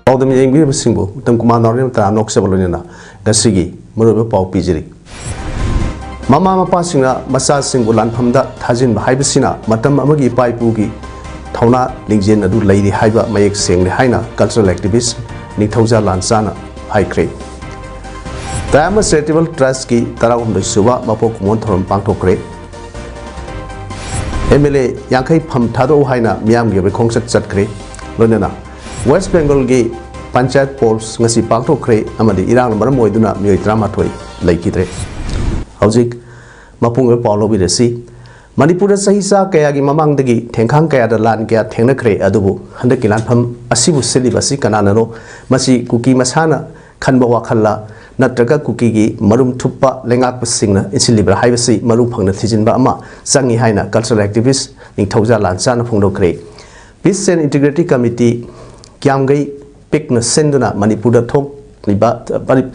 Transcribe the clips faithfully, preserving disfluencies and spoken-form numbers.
ꯄꯥꯎꯗꯝ ꯌꯦꯡꯕꯤꯔꯤꯕꯁꯤꯡꯕꯨ ꯎꯇꯝ ꯀꯨꯃꯥꯔ ꯅꯥꯎꯔꯦꯝ ꯇꯔꯥ ꯅꯣꯛꯆꯕ ꯂꯣꯏꯅꯅ ꯉꯁꯤꯒꯤ ꯃꯔꯨꯑꯣꯏꯕ ꯄꯥꯎ ꯄꯤꯖꯔꯤ꯫ ꯃꯃꯥ ꯃꯄꯥꯁꯤꯡꯅ ꯃꯆꯥꯁꯤꯡꯕꯨ ꯂꯥꯟꯐꯝꯗ ꯊꯥꯖꯤꯟꯕ ꯍꯥꯏꯕꯁꯤꯅ ꯃꯇꯝ ꯑꯃꯒꯤ ꯏꯄꯥ ꯏꯄꯨꯒꯤ ꯊꯧꯅꯥ ꯂꯤꯡꯖꯦꯜ ꯑꯗꯨ ꯂꯩꯔꯤ ꯍꯥꯏꯕ ꯃꯌꯦꯛ ꯁꯦꯡꯂꯦ ꯍꯥꯏꯅ cultural activist ꯅꯤꯡꯊꯧꯖꯥ ꯂꯥꯟꯆꯥꯅ ꯍꯥꯏꯈ꯭ꯔꯦ꯫ Diamond Charitable Trustꯀꯤ ꯇꯔꯥꯍꯨꯝꯗꯣꯏ ꯁꯨꯕ ꯃꯄꯣꯛ ꯀꯨꯝꯑꯣꯟ ꯊꯧꯔꯝ ꯄꯥꯡꯊꯣꯛꯈ꯭ꯔꯦ꯫ MLA ꯌꯥꯡꯈꯩ ꯐꯝ ꯊꯥꯗꯣꯛꯎ ꯍꯥꯏꯅ ꯃꯤꯌꯥꯝꯒꯤ ꯑꯣꯏꯕ ꯈꯣꯡꯆꯠ ꯆꯠꯈ꯭ꯔꯦ꯫ ꯂꯣꯏꯅꯅ West Bengalꯒꯤ Panchayat polls ꯉꯁꯤ ꯄꯥꯡꯊꯣꯛꯈ꯭ꯔꯦ ꯑꯃꯗꯤ ꯏꯔꯥꯡꯅ ꯃꯔꯝ ꯑꯣꯏꯗꯨꯅ ꯃꯤꯑꯣꯏ ꯇꯔꯥꯃꯥꯊꯣꯏ ꯂꯩꯈꯤꯗ꯭ꯔꯦ꯫ ꯍꯧꯖꯤꯛ ꯃꯄꯨꯡ ꯑꯣꯏꯕ ꯄꯥꯎ ꯂꯧꯕꯤꯔꯁꯤ꯫ ꯃꯅꯤꯄꯨꯔꯗ ꯆꯍꯤ ꯆꯥ ꯀꯌꯥꯒꯤ ꯃꯃꯥꯡꯗꯒꯤ ꯊꯦꯡꯈꯥꯡ ꯀꯌꯥꯗ ꯂꯥꯟ ꯀꯌꯥ ꯊꯦꯡꯅꯈ꯭ꯔꯦ, ꯑꯗꯨꯕꯨ ꯍꯟꯗꯛꯀꯤ ꯂꯥꯟꯐꯝ ꯑꯁꯤꯕꯨ ꯁꯤꯜꯂꯤꯕ ꯑꯁꯤ ꯀꯅꯥꯅꯅꯣ? ꯃꯁꯤ ꯀꯨꯀꯤ ꯃꯁꯥꯅ ꯈꯟꯕ ꯋꯥꯈꯜꯂ, ꯅꯠꯇ꯭ꯔꯒ ꯀꯨꯀꯤꯒꯤ ꯃꯔꯨꯝ ꯊꯨꯞꯄ ꯂꯩꯉꯥꯛꯄꯁꯤꯡꯅ ꯏꯟꯁꯤꯜꯂꯤꯕ꯭ꯔꯥ ꯍꯥꯏꯕꯁꯤ ꯃꯔꯨ ꯐꯪꯅ ꯊꯤꯖꯤꯟꯕ ꯑꯃ ꯆꯪꯏ ꯍꯥꯏꯅ cultural activist ꯅꯤꯡꯊꯧꯖꯥ ꯂꯥꯟꯆꯥꯅ ꯐꯣꯡꯗꯣꯛꯈ꯭ꯔꯦ꯫ Peace and Integrity Committee ꯀ꯭ꯌꯥꯝꯒꯩ ꯄꯤꯛꯅ ꯁꯤꯟꯗꯨꯅ ꯃꯅꯤꯄꯨꯔꯗ ꯊꯣꯛꯂꯤꯕ, ꯃꯅꯤ-,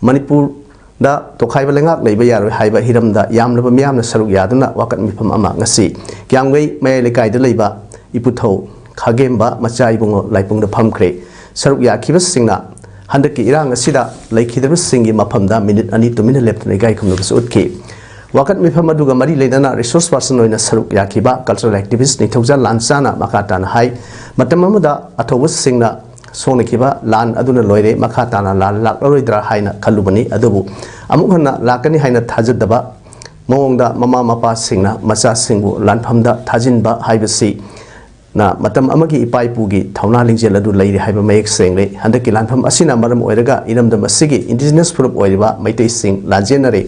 ꯃꯅꯤꯄꯨꯔꯗ ꯇꯣꯈꯥꯏꯕ ꯂꯩꯉꯥꯛ ꯂꯩꯕ ꯌꯥꯔꯣꯏ ꯍꯥꯏꯕ ꯍꯤꯔꯝꯗ ꯌꯥꯝꯂꯕ ꯃꯤꯌꯥꯝꯅ ꯁꯔꯨꯛ ꯌꯥꯗꯨꯅ ꯋꯥꯀꯠ ꯃꯤꯐꯝ ꯑꯃ ꯉꯁꯤ ꯀ꯭ꯌꯥꯝꯒꯩ ꯃꯌꯥꯏ ꯂꯩꯀꯥꯏꯗ ꯂꯩꯕ ꯏꯄꯨꯊꯧ ꯈꯥꯒꯦꯝꯕ ꯃꯆꯥ ꯏꯕꯨꯡꯉꯣ ꯂꯥꯏꯕꯨꯡꯗ ꯐꯝꯈ꯭ꯔꯦ꯫ ꯁꯔꯨꯛ ꯌꯥꯈꯤꯕꯁꯤꯡꯅ ꯍꯟꯗꯛꯀꯤ ꯏꯔꯥꯡ ꯑꯁꯤꯗ ꯂꯩꯈꯤꯗꯕꯁꯤꯡꯒꯤ ꯃꯐꯝꯗ ꯃꯤꯅꯤꯠ ꯑꯅꯤ ꯇꯨꯃꯤꯟꯅ ꯂꯦꯞꯇꯨꯅ ꯏꯀꯥꯏ ꯈꯨꯝꯅꯕꯁꯨ ꯎꯠꯈꯤ꯫ ꯋꯥꯀꯠ ꯃꯤꯐꯝ ꯑꯗꯨꯒ ꯃꯔꯤ ꯂꯩꯅꯅ resource person ꯑꯣꯏꯅ ꯁꯔꯨꯛ ꯌꯥꯈꯤꯕ cultural activist ꯅꯤꯡꯊꯧꯖꯥ ꯂꯥꯟꯆꯥꯅ ꯃꯈꯥ ꯇꯥꯅ ꯍꯥꯏ, ꯃꯇꯝ ꯑꯃꯗ ꯑꯊꯧꯕꯁꯤꯡꯅ ꯁꯣꯛꯅꯈꯤꯕ ꯂꯥꯟ ꯑꯗꯨꯅ ꯂꯣꯏꯔꯦ, ꯃꯈꯥ ꯇꯥꯅ ꯂꯥꯟ ꯂꯥꯛꯂꯔꯣꯏꯗ꯭ꯔꯥ ꯍꯥꯏꯅ ꯈꯜꯂꯨꯕꯅꯤ, ꯑꯗꯨꯕꯨ ꯑꯃꯨꯛ ꯍꯟꯅ ꯂꯥꯛꯀꯅꯤ ꯍꯥꯏꯅ ꯊꯥꯖꯗꯕ ꯃꯑꯣꯡꯗ ꯃꯃꯥ ꯃꯄꯥꯁꯤꯡꯅ ꯃꯆꯥꯁꯤꯡꯕꯨ ꯂꯥꯟꯐꯝꯗ ꯊꯥꯖꯤꯟꯕ ꯍꯥꯏꯕꯁꯤ ꯅ ꯃꯇꯝ ꯑꯃꯒꯤ ꯏꯄꯥ ꯏꯄꯨꯒꯤ ꯊꯧꯅꯥ ꯂꯤꯡꯖꯦꯜ ꯑꯗꯨ ꯂꯩꯔꯤ ꯍꯥꯏꯕ ꯃꯌꯦꯛ ꯁꯦꯡꯂꯦ꯫ ꯍꯟꯗꯛꯀꯤ ꯂꯥꯟꯐꯝ ꯑꯁꯤꯅ ꯃꯔꯝ ꯑꯣꯏꯔꯒ ꯏꯔꯝꯗꯝ ꯑꯁꯤꯒꯤ indigenous ꯐꯨꯔꯨꯞ ꯑꯣꯏꯔꯤꯕ ꯃꯩꯇꯩꯁꯤꯡ ꯂꯥꯟꯖꯦꯟꯅꯔꯦ꯫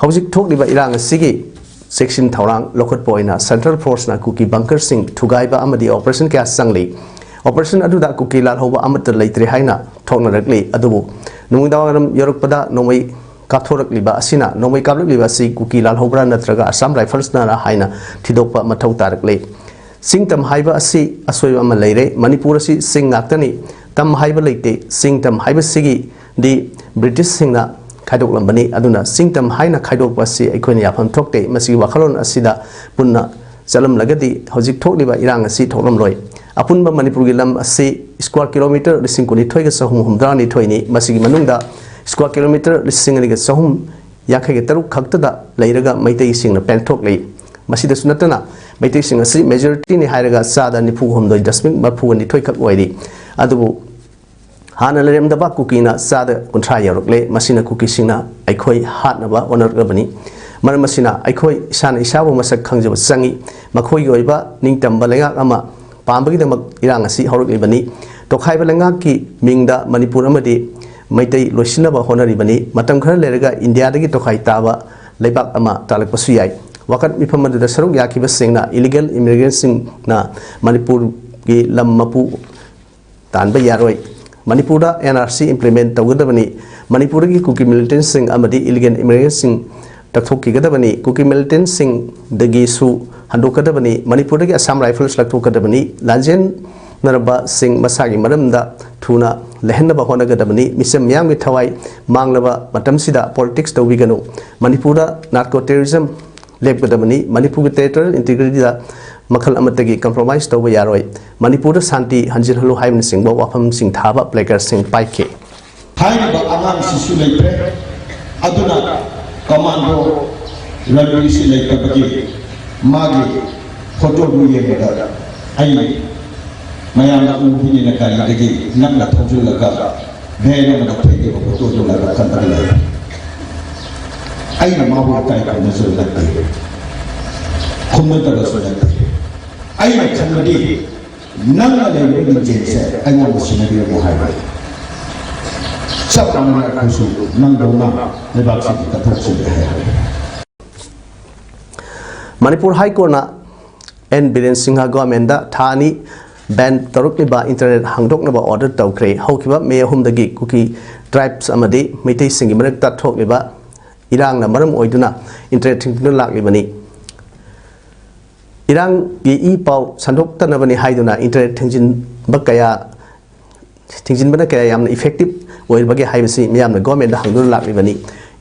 ꯍꯧꯖꯤꯛ ꯊꯣꯛꯂꯤꯕ ꯏꯔꯥꯡ ꯑꯁꯤꯒꯤ ꯆꯦꯛꯁꯤꯟ ꯊꯧꯔꯥꯡ ꯂꯧꯈꯠꯄ ꯑꯣꯏꯅ central force ꯅ ꯀꯨꯀꯤ bunker ꯁꯤꯡ ꯊꯨꯒꯥꯏꯕ ꯑꯃꯗꯤ operation ꯀꯌꯥ ꯆꯪꯂꯤ꯫ Operation ꯑꯗꯨꯗ ꯀꯨꯀꯤ ꯂꯥꯜꯍꯧꯕ ꯑꯃꯠꯇ ꯂꯩꯇ꯭ꯔꯦ ꯍꯥꯏꯅ ꯊꯣꯛꯅꯔꯛꯂꯤ꯫ ꯑꯗꯨꯕꯨ ꯅꯨꯃꯤꯗꯥꯡꯋꯥꯏꯔꯝ ꯌꯧꯔꯛꯄꯗ ꯅꯣꯡꯃꯩ ꯀꯥꯞꯊꯣꯔꯛꯂꯤꯕ ꯑꯁꯤꯅ, ꯅꯣꯡꯃꯩ ꯀꯥꯞꯂꯛꯂꯤꯕ ꯑꯁꯤ ꯀꯨꯀꯤ ꯂꯥꯜꯍꯧꯕ꯭ꯔꯥ ꯅꯠꯇ꯭ꯔꯒ Assam Rifles ꯅꯔꯥ ꯍꯥꯏꯅ ꯊꯤꯗꯣꯛꯄ ꯃꯊꯧ ꯇꯥꯔꯛꯂꯤ꯫ ꯆꯤꯡ ꯇꯝ ꯍꯥꯏꯕ ꯑꯁꯤ ꯑꯁꯣꯏꯕ ꯑꯃ ꯂꯩꯔꯦ꯫ ꯃꯅꯤꯄꯨꯔ ꯑꯁꯤ ꯆꯤꯡ ꯉꯥꯛꯇꯅꯤ꯫ ꯇꯝ ꯍꯥꯏꯕ ꯂꯩꯇꯦ꯫ ꯆꯤꯡ ꯇꯝ ꯍꯥꯏꯕꯁꯤꯒꯤꯗꯤ British ꯁꯤꯡꯅ ꯈꯥꯏꯗꯣꯛꯂꯝꯕꯅꯤ꯫ ꯑꯗꯨꯅ ꯆꯤꯡ ꯇꯝ ꯍꯥꯏꯅ ꯈꯥꯏꯗꯣꯛꯄ ꯑꯁꯤ ꯑꯩꯈꯣꯏꯅ ꯌꯥꯐꯝ ꯊꯣꯛꯇꯦ꯫ ꯃꯁꯤꯒꯤ ꯋꯥꯈꯜꯂꯣꯟ ꯑꯁꯤꯗ ꯄꯨꯟꯅ ꯆꯠꯂꯝꯂꯒꯗꯤ ꯍꯧꯖꯤꯛ ꯊꯣꯛꯂꯤꯕ ꯏꯔꯥꯡ ꯑꯁꯤ ꯊꯣꯛꯂꯝꯂꯣꯏ꯫ ꯑꯄꯨꯟꯕ ꯃꯅꯤꯄꯨꯔꯒꯤ ꯂꯝ ꯑꯁꯤ square kilometre ꯂꯤꯁꯤꯡ ꯀꯨꯟꯅꯤꯊꯣꯏꯒ ꯆꯍꯨꯝ ꯍꯨꯝꯗ꯭ꯔꯥ ꯅꯤꯊꯣꯏꯅꯤ꯫ ꯃꯁꯤꯒꯤ ꯃꯅꯨꯡꯗ square kilometre ꯂꯤꯁꯤꯡ ꯑꯅꯤꯒ ꯆꯍꯨꯝ ꯌꯥꯡꯈꯩꯒ ꯇꯔꯨꯛ ꯈꯛꯇꯗ ꯂꯩꯔꯒ ꯃꯩꯇꯩꯁꯤꯡꯅ ꯄꯦꯟꯊꯣꯛꯂꯤ꯫ ꯃꯁꯤꯗꯁꯨ ꯅꯠꯇꯅ ꯃꯩꯇꯩꯁꯤꯡ ꯑꯁꯤ majority ꯅꯤ ꯍꯥꯏꯔꯒ ꯆꯥꯗ ꯅꯤꯐꯨ ꯍꯨꯝꯗꯣꯏ ꯗꯁꯃꯤꯛ ꯃꯔꯤꯐꯨꯒ ꯅꯤꯊꯣꯏ ꯈꯛ ꯑꯣꯏꯔꯤ꯫ ꯑꯗꯨꯕꯨ ꯍꯥꯟꯅ ꯂꯩꯔꯝꯗꯕ ꯀꯨꯀꯤꯅ ꯆꯥꯗ ꯀꯨꯟꯊ꯭ꯔꯥ ꯌꯧꯔꯛꯂꯦ꯫ ꯃꯁꯤꯅ ꯀꯨꯀꯤꯁꯤꯡꯅ ꯑꯩꯈꯣꯏ ꯍꯥꯠꯅꯕ ꯍꯣꯠꯅꯔꯛꯂꯕꯅꯤ꯫ ꯃꯔꯝ ꯑꯁꯤꯅ ꯑꯩꯈꯣꯏ ꯏꯁꯥꯅ ꯏꯁꯥꯕꯨ ꯃꯁꯛ ꯈꯪꯖꯕ ꯆꯪꯏ꯫ ꯃꯈꯣꯏꯒꯤ ꯑꯣꯏꯕ ꯅꯤꯡꯇꯝꯕ ꯂꯩꯉꯥꯛ ꯑꯃ ꯄꯥꯝꯕꯒꯤꯗꯃꯛ ꯏꯔꯥꯡ ꯑꯁꯤ ꯍꯧꯔꯛꯂꯤꯕꯅꯤ꯫ ꯇꯣꯈꯥꯏꯕ ꯂꯩꯉꯥꯛꯀꯤ ꯃꯤꯡꯗ ꯃꯅꯤꯄꯨꯔ ꯑꯃꯗꯤ ꯃꯩꯇꯩ ꯂꯣꯏꯁꯤꯟꯅꯕ ꯍꯣꯠꯅꯔꯤꯕꯅꯤ꯫ ꯃꯇꯝ ꯈꯔ ꯂꯩꯔꯒ ꯏꯟꯗꯤꯌꯥꯗꯒꯤ ꯇꯣꯈꯥꯏ ꯇꯥꯕ ꯂꯩꯕꯥꯛ ꯑꯃ ꯇꯥꯜꯂꯛꯄꯁꯨ ꯌꯥꯏ꯫ ꯋꯥꯀꯠ ꯃꯤꯐꯝ ꯑꯗꯨꯗ ꯁꯔꯨꯛ ꯌꯥꯈꯤꯕꯁꯤꯡꯅ illegal immigrantꯁꯤꯡꯅ ꯃꯅꯤꯄꯨꯔꯒꯤ ꯂꯝ ꯃꯄꯨ ꯇꯥꯟꯕ ꯌꯥꯔꯣꯏ꯫ ꯃꯅꯤꯄꯨꯔꯗ NRC implement ꯇꯧꯒꯗꯕꯅꯤ꯫ ꯃꯅꯤꯄꯨꯔꯗꯒꯤ ꯀꯨꯀꯤ militantꯁꯤꯡ ꯑꯃꯗꯤ illegal immigrantꯁꯤꯡ ꯂꯧꯊꯣꯛꯈꯤꯒꯗꯕꯅꯤ꯫ ꯀꯨꯀꯤ militantꯁꯤꯡꯗꯒꯤꯁꯨ ꯍꯟꯗꯣꯛꯀꯗꯕꯅꯤ꯫ ꯃꯅꯤꯄꯨꯔꯗꯒꯤ Assam Rifles ꯂꯧꯊꯣꯛꯀꯗꯕꯅꯤ꯫ ꯂꯥꯟꯖꯦꯟꯅꯔꯕꯁꯤꯡ ꯃꯁꯥꯒꯤ ꯃꯔꯝꯗ ꯊꯨꯅ ꯂꯩꯍꯟꯅꯕ ꯍꯣꯠꯅꯒꯗꯕꯅꯤ꯫ ꯃꯤꯆꯝ ꯃꯤꯌꯥꯝꯒꯤ ꯊꯋꯥꯏ ꯃꯥꯡꯂꯕ ꯃꯇꯝꯁꯤꯗ politics ꯇꯧꯕꯤꯒꯅꯨ꯫ ꯃꯅꯤꯄꯨꯔꯗ narco terrorism ꯂꯦꯞꯀꯗꯕꯅꯤ꯫ ꯃꯅꯤꯄꯨꯔꯒꯤ territorial integrityꯗ ꯃꯈꯜ ꯑꯃꯠꯇꯒꯤ compromise ꯇꯧꯕ ꯌꯥꯔꯣꯏ꯫ ꯃꯅꯤꯄꯨꯔꯗ ꯁꯥꯟꯇꯤ ꯍꯟꯖꯤꯜꯍꯜꯂꯨ ꯍꯥꯏꯕꯅꯆꯤꯡꯕ ꯋꯥꯐꯝꯁꯤꯡ ꯊꯥꯕ placardꯁꯤꯡ ꯄꯥꯏꯈꯤ꯫ ꯍꯥꯏꯔꯤꯕ ꯑꯉꯥꯡꯁꯤꯁꯨ ꯂꯩꯇ꯭ꯔꯦ꯫ ꯑꯗꯨꯅ commando ꯂꯝꯕꯤꯁꯤ ꯂꯩꯇꯕꯒꯤ ꯃꯥꯒꯤ photoꯗꯨ ꯌꯦꯡꯕꯗ ꯑꯩ ꯃꯌꯥꯝꯅ ꯎꯕꯅꯤꯅ ꯒꯥꯔꯤꯗꯒꯤ ꯅꯛꯅ ꯊꯧꯖꯤꯜꯂꯒ van ꯑꯃꯗ ꯊꯦꯡꯈꯤꯕ photoꯗꯨ ꯂꯥꯏꯕꯛ ꯀꯟꯕꯗ ꯂꯩ꯫ ꯑꯩꯅ ꯃꯥꯕꯨ ꯏꯀꯥꯏ ꯈꯨꯝꯅꯖꯕ ꯅꯠꯇꯦ, ꯈꯨꯝꯅꯗꯕꯁꯨ ꯅꯠꯇꯦ꯫ ꯑꯩꯅ ꯈꯟꯕꯗꯤ ꯅꯪꯅ ꯂꯩꯔꯤꯕ ꯂꯤꯡꯖꯦꯜꯁꯦ ꯑꯩꯉꯣꯟꯗ ꯁꯤꯟꯅꯕꯤꯔꯝꯃꯣ ꯍꯥꯏꯕ꯫ ꯆꯞ ꯃꯥꯟꯅꯅ ꯑꯩꯈꯣꯏꯁꯨ ꯅꯪꯗꯧꯅ ꯂꯩꯕꯥꯛꯁꯤꯒꯤ ꯀꯠꯊꯣꯛꯆꯒꯦ ꯍꯥꯏ꯫ ꯃꯅꯤꯄꯨꯔ High Courtꯅ N ꯕꯤꯔꯦꯟ ꯁꯤꯡꯍ governmentꯗ ꯊꯥ ꯑꯅꯤ ban ꯇꯧꯔꯛꯂꯤꯕ internet ꯍꯥꯡꯗꯣꯛꯅꯕ order ꯇꯧꯈ꯭ꯔꯦ꯫ ꯍꯧꯈꯤꯕ May ꯑꯍꯨꯝꯗꯒꯤ ꯀꯨꯀꯤ tribes ꯑꯃꯗꯤ ꯃꯩꯇꯩꯁꯤꯡꯒꯤ ꯃꯔꯛꯇ ꯊꯣꯛꯂꯤꯕ ꯏꯔꯥꯡꯅ ꯃꯔꯝ ꯑꯣꯏꯗꯨꯅ internet ꯊꯤꯡꯗꯨꯅ ꯂꯥꯛꯂꯤꯕꯅꯤ꯫ ꯏꯔꯥꯡꯒꯤ ꯏ ꯄꯥꯎ ꯁꯟꯗꯣꯛꯇꯅꯕꯅꯤ ꯍꯥꯏꯗꯨꯅ internet ꯊꯤꯡꯖꯤꯟꯕ ꯀꯌꯥ, ꯊꯤꯡꯖꯤꯟꯕꯅ ꯀꯌꯥ ꯌꯥꯝꯅ effective ꯑꯣꯏꯔꯤꯕꯒꯦ ꯍꯥꯏꯕꯁꯤ ꯃꯤꯌꯥꯝꯅ governmentꯗ ꯍꯪꯗꯨꯅ ꯂꯥꯛꯂꯤꯕꯅꯤ꯫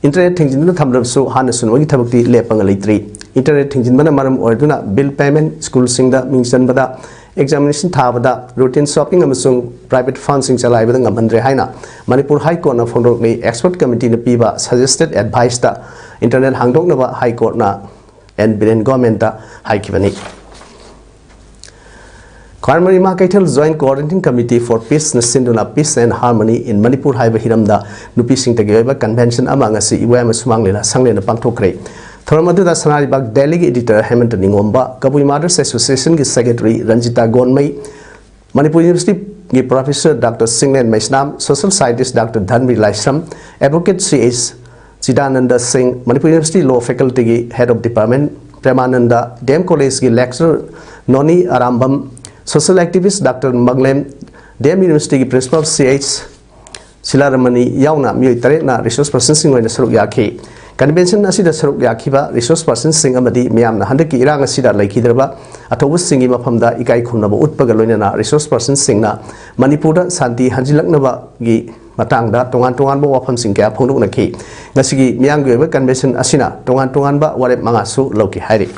Internet ꯊꯤꯡꯖꯤꯟꯗꯨꯅ ꯊꯝꯂꯕꯁꯨ ꯍꯥꯟꯅ ꯁꯨꯅꯕꯒꯤ ꯊꯕꯛꯇꯤ ꯂꯦꯞꯄꯒ ꯂꯩꯇ꯭ꯔꯤ꯫ Internet ꯊꯤꯡꯖꯤꯟꯕꯅ ꯃꯔꯝ ꯑꯣꯏꯗꯨꯅ bill payment, schoolꯁꯤꯡꯗ ꯃꯤꯡ ꯆꯟꯕꯗ, examination ꯊꯥꯕꯗ, routine shopping ꯑꯃꯁꯨꯡ private firmꯁꯤꯡ ꯆꯂꯥꯏꯕꯗ ꯉꯝꯍꯟꯗ꯭ꯔꯦ ꯍꯥꯏꯅ ꯃꯅꯤꯄꯨꯔ High Courtꯅ ꯐꯣꯡꯗꯣꯔꯛꯂꯤ꯫ Expert committeeꯅ ꯄꯤꯕ suggested adviceꯇ internet ꯍꯥꯡꯗꯣꯛꯅꯕ High Courtꯅ N Biren governmentꯇ ꯍꯥꯏꯈꯤꯕꯅꯤ꯫ ꯈ꯭ꯋꯥꯏꯔꯝꯕꯟ ꯏꯃꯥ ꯀꯩꯊꯦꯜ Joint Coordinating Committee for Peaceꯅ ꯁꯤꯟꯗꯨꯅ Peace and Harmony in Manipur ꯍꯥꯏꯕ ꯍꯤꯔꯝꯗ ꯅꯨꯄꯤꯁꯤꯡꯇꯒꯤ ꯑꯣꯏꯕ convention ꯑꯃ ꯉꯁꯤ ꯏꯕꯣꯌꯥꯏꯃ ꯁꯨꯃꯥꯡ ꯂꯤꯂꯥ ꯁꯪꯂꯦꯟꯗ ꯄꯥꯡꯊꯣꯛꯈ꯭ꯔꯦ꯫ ꯊꯧꯔꯝ ꯑꯗꯨꯗ ꯁꯅꯥꯔꯩꯕꯥꯛ Dailyꯒꯤ editor ꯍꯦꯃꯟꯇ ꯅꯤꯉꯣꯝꯕ, ꯀꯕꯨꯏ Mothers Associationꯒꯤ secretary ꯔꯟꯖꯤꯇꯥ ꯒꯣꯟꯃꯩ, ꯃꯅꯤꯄꯨꯔ University ꯒꯤ Professor Doctor Singlen Meisnam, Social Scientist Doctor Dhanbir Laishram, Advocate C H Chidananda Singh, Manipur University Law Faculty ꯒꯤ Head of Department Premananda, D M College ꯀꯤ Lecturer Noni Arambam, Social Activist Doctor Manglem, D M University ꯒꯤ Principal ꯁꯤ ꯑꯩꯆ ꯁꯤꯂꯥꯔꯃꯅꯤ ꯌꯥꯎꯅ ꯃꯤꯑꯣꯏ ꯇꯔꯦꯠꯅ resource person ꯁꯤꯡ ꯑꯣꯏꯅ ꯁꯔꯨꯛ ꯌꯥꯈꯤ꯫ Convention ꯑꯁꯤꯗ ꯁꯔꯨꯛ ꯌꯥꯈꯤꯕ resource person ꯁꯤꯡ ꯑꯃꯗꯤ ꯃꯤꯌꯥꯝꯅ ꯍꯟꯗꯛꯀꯤ ꯏꯔꯥꯡ ꯑꯁꯤꯗ ꯂꯩꯈꯤꯗ꯭ꯔꯕ ꯑꯊꯧꯕꯁꯤꯡꯒꯤ ꯃꯐꯝꯗ ꯏꯀꯥꯏ ꯈꯨꯝꯅꯕ ꯎꯠꯄꯒ ꯂꯣꯏꯅꯅ resource person ꯁꯤꯡꯅ ꯃꯅꯤꯄꯨꯔꯗ ꯁꯥꯟꯇꯤ ꯍꯟꯖꯤꯜꯂꯛꯅꯕꯒꯤ ꯃꯇꯥꯡꯗ ꯇꯣꯉꯥꯟ ꯇꯣꯉꯥꯟꯕ ꯋꯥꯐꯝꯁꯤꯡ ꯀꯌꯥ ꯐꯣꯡꯗꯣꯛꯅꯈꯤ꯫ ꯉꯁꯤꯒꯤ ꯃꯤꯌꯥꯝꯒꯤ ꯑꯣꯏꯕ convention ꯑꯁꯤꯅ ꯇꯣꯉꯥꯟ ꯇꯣꯉꯥꯟꯕ ꯋꯥꯔꯦꯞ ꯃꯉꯥꯁꯨ ꯂꯧꯈꯤ ꯍꯥꯏꯔꯤ꯫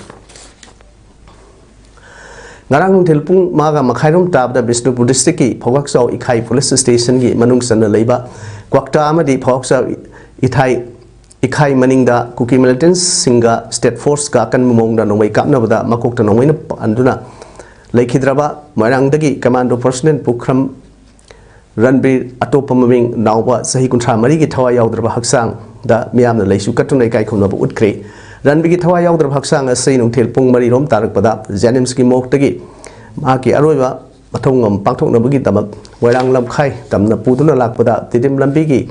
ꯉꯔꯥꯡ ꯅꯨꯡꯊꯤꯜ ꯄꯨꯡ ꯃꯉꯥꯒ ꯃꯈꯥꯏꯔꯣꯝ ꯇꯥꯕꯗ ꯕꯤꯁꯅꯨꯄꯨꯔ district ꯀꯤ ꯐꯧꯕꯥꯛꯆꯥꯎ ꯏꯈꯥꯏ police station ꯒꯤ ꯃꯅꯨꯡ ꯆꯟꯅ ꯂꯩꯕ ꯀ꯭ꯋꯥꯛꯇꯥ ꯑꯃꯗꯤ ꯐꯧꯕꯥꯛꯆꯥꯎ ꯏꯊꯥꯏ, ꯏꯈꯥꯏ ꯃꯅꯤꯡꯗ ꯀꯨꯀꯤ militant ꯁꯤꯡꯒ state force ꯀ ꯑꯀꯟꯕ ꯃꯑꯣꯡꯗ ꯅꯣꯡꯃꯩ ꯀꯥꯞꯅꯕꯗ ꯃꯀꯣꯛꯇ ꯅꯣꯡꯃꯩꯅ ꯄꯥꯟꯗꯨꯅ ꯂꯩꯈꯤꯗ꯭ꯔꯕ ꯃꯣꯏꯔꯥꯡꯗꯒꯤ commando personnel ꯄꯨꯈ꯭ꯔꯝ ꯔꯟꯕꯤꯔ, ꯑꯇꯣꯞꯄ ꯃꯃꯤꯡ ꯅꯥꯎꯕ, ꯆꯍꯤ ꯀꯨꯟꯊ꯭ꯔꯥ ꯃꯔꯤꯒꯤ ꯊꯋꯥꯏ ꯌꯥꯎꯗ꯭ꯔꯕ ꯍꯛꯆꯥꯡꯗ ꯃꯤꯌꯥꯝꯅ ꯂꯩꯁꯨ ꯀꯠꯇꯨꯅ ꯏꯀꯥꯏ ꯈꯨꯝꯅꯕ ꯎꯠꯈ꯭ꯔꯦ꯫ ꯔꯟꯕꯤꯔꯒꯤ ꯊꯋꯥꯏ ꯌꯥꯎꯗ꯭ꯔꯕ ꯍꯛꯆꯥꯡ ꯑꯁꯤ ꯅꯨꯡꯊꯤꯜ ꯄꯨꯡ ꯃꯔꯤꯔꯣꯝ ꯇꯥꯔꯛꯄꯗ ꯖꯦꯅꯤꯝꯁꯀꯤ morgue ꯇꯒꯤ ꯃꯍꯥꯛꯀꯤ ꯑꯔꯣꯏꯕ ꯃꯊꯧ ꯉꯝ ꯄꯥꯡꯊꯣꯛꯅꯕꯒꯤꯗꯃꯛ ꯃꯣꯏꯔꯥꯡ ꯂꯝꯈꯥꯏ ꯇꯝꯅ ꯄꯨꯗꯨꯅ ꯂꯥꯛꯄꯗ ꯇꯤꯗꯤꯝ ꯂꯝꯕꯤꯒꯤ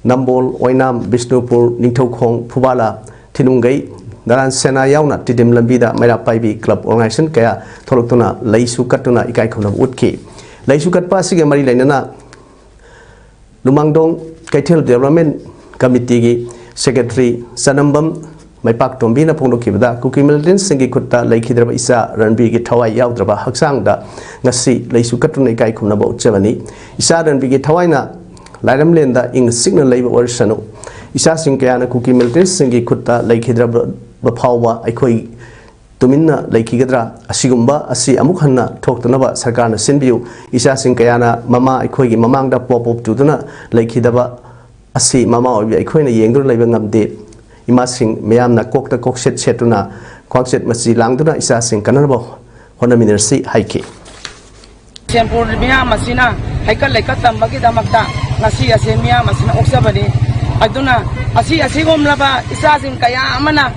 ꯅꯝꯕꯣꯜ, ꯑꯣꯏꯅꯥꯝ, ꯕꯤꯁꯅꯨꯄꯨꯔ, ꯅꯤꯡꯊꯧꯈꯣꯡ, ꯐꯨꯕꯥꯂꯥ, ꯊꯤꯅꯨꯡꯒꯩ, ꯅꯔꯥꯟ ꯁꯦꯅꯥ ꯌꯥꯎꯅ ꯇꯤꯗꯤꯝ ꯂꯝꯕꯤꯗ ꯃꯩꯔꯥ ꯄꯥꯏꯕꯤ club organization ꯀꯌꯥ ꯊꯣꯛꯂꯛꯇꯨꯅ ꯂꯩꯁꯨ ꯀꯠꯇꯨꯅ ꯏꯀꯥꯏ ꯈꯨꯝꯅꯕ ꯎꯠꯈꯤ꯫ ꯂꯩꯁꯨ ꯀꯠꯄ ꯑꯁꯤꯒ ꯃꯔꯤ ꯂꯩꯅꯅ ꯂꯨꯃꯥꯡꯗꯣꯡ ꯀꯩꯊꯦꯜ development committee ꯒꯤ secretary ꯆꯅꯝꯕꯝ ꯃꯩꯄꯥꯛꯇꯣꯝꯕꯤꯅ ꯐꯣꯡꯗꯣꯛꯈꯤꯕꯗ, ꯀꯨꯀꯤ militant ꯁꯤꯡꯒꯤ ꯈꯨꯠꯇ ꯂꯩꯈꯤꯗ꯭ꯔꯕ ꯏꯆꯥ ꯔꯟꯕꯤꯔꯒꯤ ꯊꯋꯥꯏ ꯌꯥꯎꯗ꯭ꯔꯕ ꯍꯛꯆꯥꯡꯗ ꯉꯁꯤ ꯂꯩꯁꯨ ꯀꯠꯇꯨꯅ ꯏꯀꯥꯏ ꯈꯨꯝꯅꯕ ꯎꯠꯆꯕꯅꯤ꯫ ꯏꯆꯥ ꯔꯟꯕꯤꯔꯒꯤ ꯊꯋꯥꯏꯅ ꯂꯥꯏꯔꯝꯂꯦꯟꯗ ꯏꯪꯅ ꯆꯤꯛꯅ ꯂꯩꯕ ꯑꯣꯏꯔꯁꯅꯨ꯫ ꯏꯆꯥꯁꯤꯡ ꯀꯌꯥꯅ ꯀꯨꯀꯤ militant ꯁꯤꯡꯒꯤ ꯈꯨꯠꯇ ꯂꯩꯈꯤꯗ꯭ꯔꯕ ꯐꯥꯎꯕ ꯑꯩꯈꯣꯏ ꯇꯨꯃꯤꯟꯅ ꯂꯩꯈꯤꯒꯗ꯭ꯔꯥ? ꯑꯁꯤꯒꯨꯝꯕ ꯑꯁꯤ ꯑꯃꯨꯛ ꯍꯟꯅ ꯊꯣꯛꯇꯅꯕ ꯁꯔꯀꯥꯔꯅ ꯁꯤꯟꯕꯤꯌꯨ꯫ ꯏꯆꯥꯁꯤꯡ ꯀꯌꯥꯅ ꯃꯃꯥ ꯑꯩꯈꯣꯏꯒꯤ ꯃꯃꯥꯡꯗ ꯄꯣꯞ ꯄꯣꯞ ꯆꯨꯗꯨꯅ ꯂꯩꯈꯤꯗꯕ ꯑꯁꯤ ꯃꯃꯥ ꯑꯣꯏꯕꯤ ꯑꯩꯈꯣꯏꯅ ꯌꯦꯡꯗꯨꯅ ꯂꯩꯕ ꯉꯝꯗꯦ꯫ ꯏꯃꯥꯁꯤꯡ ꯃꯌꯥꯝꯅ ꯀꯣꯛꯇ ꯀꯣꯛꯁꯦꯠ ꯁꯦꯠꯇꯨꯅ, ꯈ꯭ꯋꯥꯡꯆꯦꯠ ꯃꯆꯤ ꯂꯥꯡꯗꯨꯅ ꯏꯆꯥꯁꯤꯡ ꯀꯟꯅꯅꯕ ꯍꯣꯠꯅꯃꯤꯟꯅꯔꯁꯤ ꯍꯥꯏꯈꯤ꯫ ꯕꯤꯁꯦꯝꯄꯨꯔ ꯃꯤꯌꯥꯝ ꯑꯁꯤꯅ ꯍꯩꯀꯠ ꯂꯩꯀꯠ ꯇꯝꯕꯒꯤꯗꯃꯛꯇ ꯉꯁꯤ ꯑꯁꯦ ꯃꯤꯌꯥꯝ ꯑꯁꯤꯅ ꯑꯣꯛꯆꯕꯅꯤ꯫ ꯑꯗꯨꯅ ꯑꯁꯤ ꯑꯁꯤꯒꯨꯝꯂꯕ ꯏꯆꯥꯁꯤꯡ ꯀꯌꯥ ꯑꯃꯅ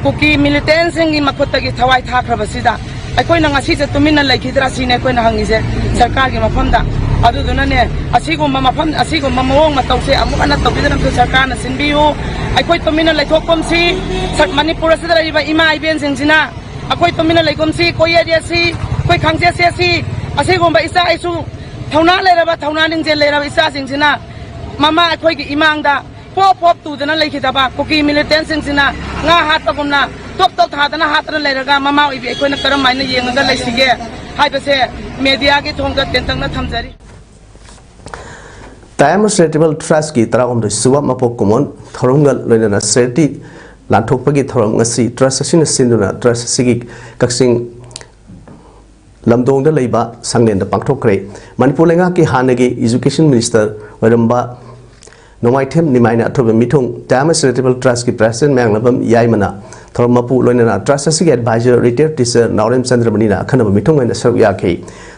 ꯀꯨꯀꯤ militant ꯁꯤꯡꯒꯤ ꯃꯈꯨꯠꯇꯒꯤ ꯊꯋꯥꯏ ꯊꯥꯈ꯭ꯔꯕꯁꯤꯗ ꯑꯩꯈꯣꯏꯅ ꯉꯁꯤꯁꯦ ꯇꯨꯃꯤꯟꯅ ꯂꯩꯈꯤꯗ꯭ꯔꯥ ꯁꯤꯅꯤ ꯑꯩꯈꯣꯏꯅ ꯍꯪꯉꯤꯁꯦ ꯁꯔꯀꯥꯔꯒꯤ ꯃꯐꯝꯗ꯫ ꯑꯗꯨꯗꯨꯅꯅꯦ, ꯑꯁꯤꯒꯨꯝꯕ ꯃꯐꯝ, ꯑꯁꯤꯒꯨꯝꯕ ꯃꯑꯣꯡ ꯃꯇꯧꯁꯦ ꯑꯃꯨꯛ ꯍꯟꯅ ꯇꯧꯕꯤꯗꯅꯕꯁꯨ ꯁꯔꯀꯥꯔꯅ ꯁꯤꯟꯕꯤꯌꯨ꯫ ꯑꯩꯈꯣꯏ ꯇꯨꯃꯤꯟꯅ ꯂꯩꯊꯣꯛꯐꯝꯁꯤ, ꯁꯛ-, ꯃꯅꯤꯄꯨꯔ ꯑꯁꯤꯗ ꯂꯩꯔꯤꯕ ꯏꯃꯥ ꯏꯕꯦꯟꯁꯤꯡꯁꯤꯅ ꯑꯩꯈꯣꯏ ꯇꯨꯃꯤꯟꯅ ꯂꯩꯒꯨꯝꯁꯤ, ꯀꯣꯌꯦꯠ ꯌꯦꯠꯁꯤ, ꯑꯩꯈꯣꯏ ꯈꯪꯖꯦꯠ ꯁꯦꯠꯁꯤ꯫ ꯑꯁꯤꯒꯨꯝꯕ ꯏꯆꯥ ꯏꯁꯨ, ꯊꯧꯅꯥ ꯂꯩꯔꯕ, ꯊꯧꯅꯥ ꯂꯤꯡꯖꯦꯜ ꯂꯩꯔꯕ ꯏꯆꯥꯁꯤꯡꯁꯤꯅ ꯃꯃꯥ ꯑꯩꯈꯣꯏꯒꯤ ꯏꯃꯥꯡꯗ ꯄꯣꯞ ꯄꯣꯞ ꯇꯨꯗꯅ ꯂꯩꯈꯤꯗꯕ ꯀꯨꯀꯤ ꯃꯤꯂꯤꯇꯦꯟꯁꯤꯡꯁꯤꯅ ꯉꯥ ꯍꯥꯠꯄꯒꯨꯝꯅ ꯇꯣꯞ ꯇꯣꯞ ꯊꯥꯗꯅ ꯍꯥꯠꯇꯅ ꯂꯩꯔꯒ ꯃꯃꯥ ꯑꯣꯏꯕꯤ ꯑꯩꯈꯣꯏꯅ ꯀꯔꯝ ꯍꯥꯏꯅ ꯌꯦꯡꯉꯒ ꯂꯩꯁꯤꯒꯦ ꯍꯥꯏꯕꯁꯦ ꯃꯦꯗꯤꯌꯥꯒꯤ ꯊꯣꯡꯗ ꯇꯦꯟꯇꯛꯅ ꯊꯝꯖꯔꯤ꯫ ꯇꯥꯏꯝꯁ ꯆꯦꯔꯤꯇꯦꯕꯜ ꯇ꯭ꯔꯁꯀꯤ ꯇꯔꯥꯍꯨꯝꯗꯣꯏ ꯁꯨꯕ ꯃꯄꯣꯛ ꯀꯨꯝꯑꯣꯟ ꯊꯧꯔꯝꯒ ꯂꯣꯏꯅꯅ ꯆꯦꯔꯤꯇꯤ ꯂꯥꯟꯊꯣꯛꯄꯒꯤ ꯊꯧꯔꯝ ꯉꯁꯤ ꯇ꯭ꯔꯁ ꯑꯁꯤꯅ ꯁꯤꯟꯗꯨꯅ ꯇ꯭ꯔꯁ ꯑꯁꯤꯒꯤ ꯀꯛꯆꯤꯡ ꯂꯝꯗꯣꯡꯗ ꯂꯩꯕ ꯁꯪꯂꯦꯟꯗ ꯄꯥꯡꯊꯣꯛꯈ꯭ꯔꯦ꯫ ꯃꯅꯤꯄꯨꯔ ꯂꯩꯉꯥꯛꯀꯤ ꯍꯥꯟꯅꯒꯤ ꯏꯖꯨꯀꯦꯁꯟ ꯃꯤꯅꯤꯁꯇꯔ ꯑꯣꯏꯔꯝꯕ ꯅꯣꯡꯃꯥꯏꯊꯦꯝ ꯅꯤꯃꯥꯏꯅ ꯑꯊꯣꯏꯕ ꯃꯤꯊꯨꯡ ꯇꯥꯏꯝꯁ ꯆꯦꯔꯤꯇꯦꯕꯜ ꯇ꯭ꯔꯁꯀꯤ ꯄ꯭ꯔꯦꯁꯤꯗꯦꯟ ꯃꯌꯥꯡꯂꯝꯕꯝ ꯌꯥꯏꯃꯅ ꯊꯧꯔꯝ ꯃꯄꯨ ꯂꯣꯏꯅꯅ ꯇ꯭ꯔꯁ ꯑꯁꯤꯒꯤ ꯑꯦꯗꯚꯥꯏꯖꯔ ꯔꯤꯇꯥꯌꯔ ꯇꯤꯆꯔ ꯅꯥꯎꯔꯦꯝ ꯆꯟꯗ꯭ꯔꯃꯅꯤꯅ ꯑꯈꯟꯅꯕ ꯃꯤꯊꯨꯡ ꯑꯣꯏꯅ ꯁꯔꯨꯛ ꯌꯥꯈꯤ꯫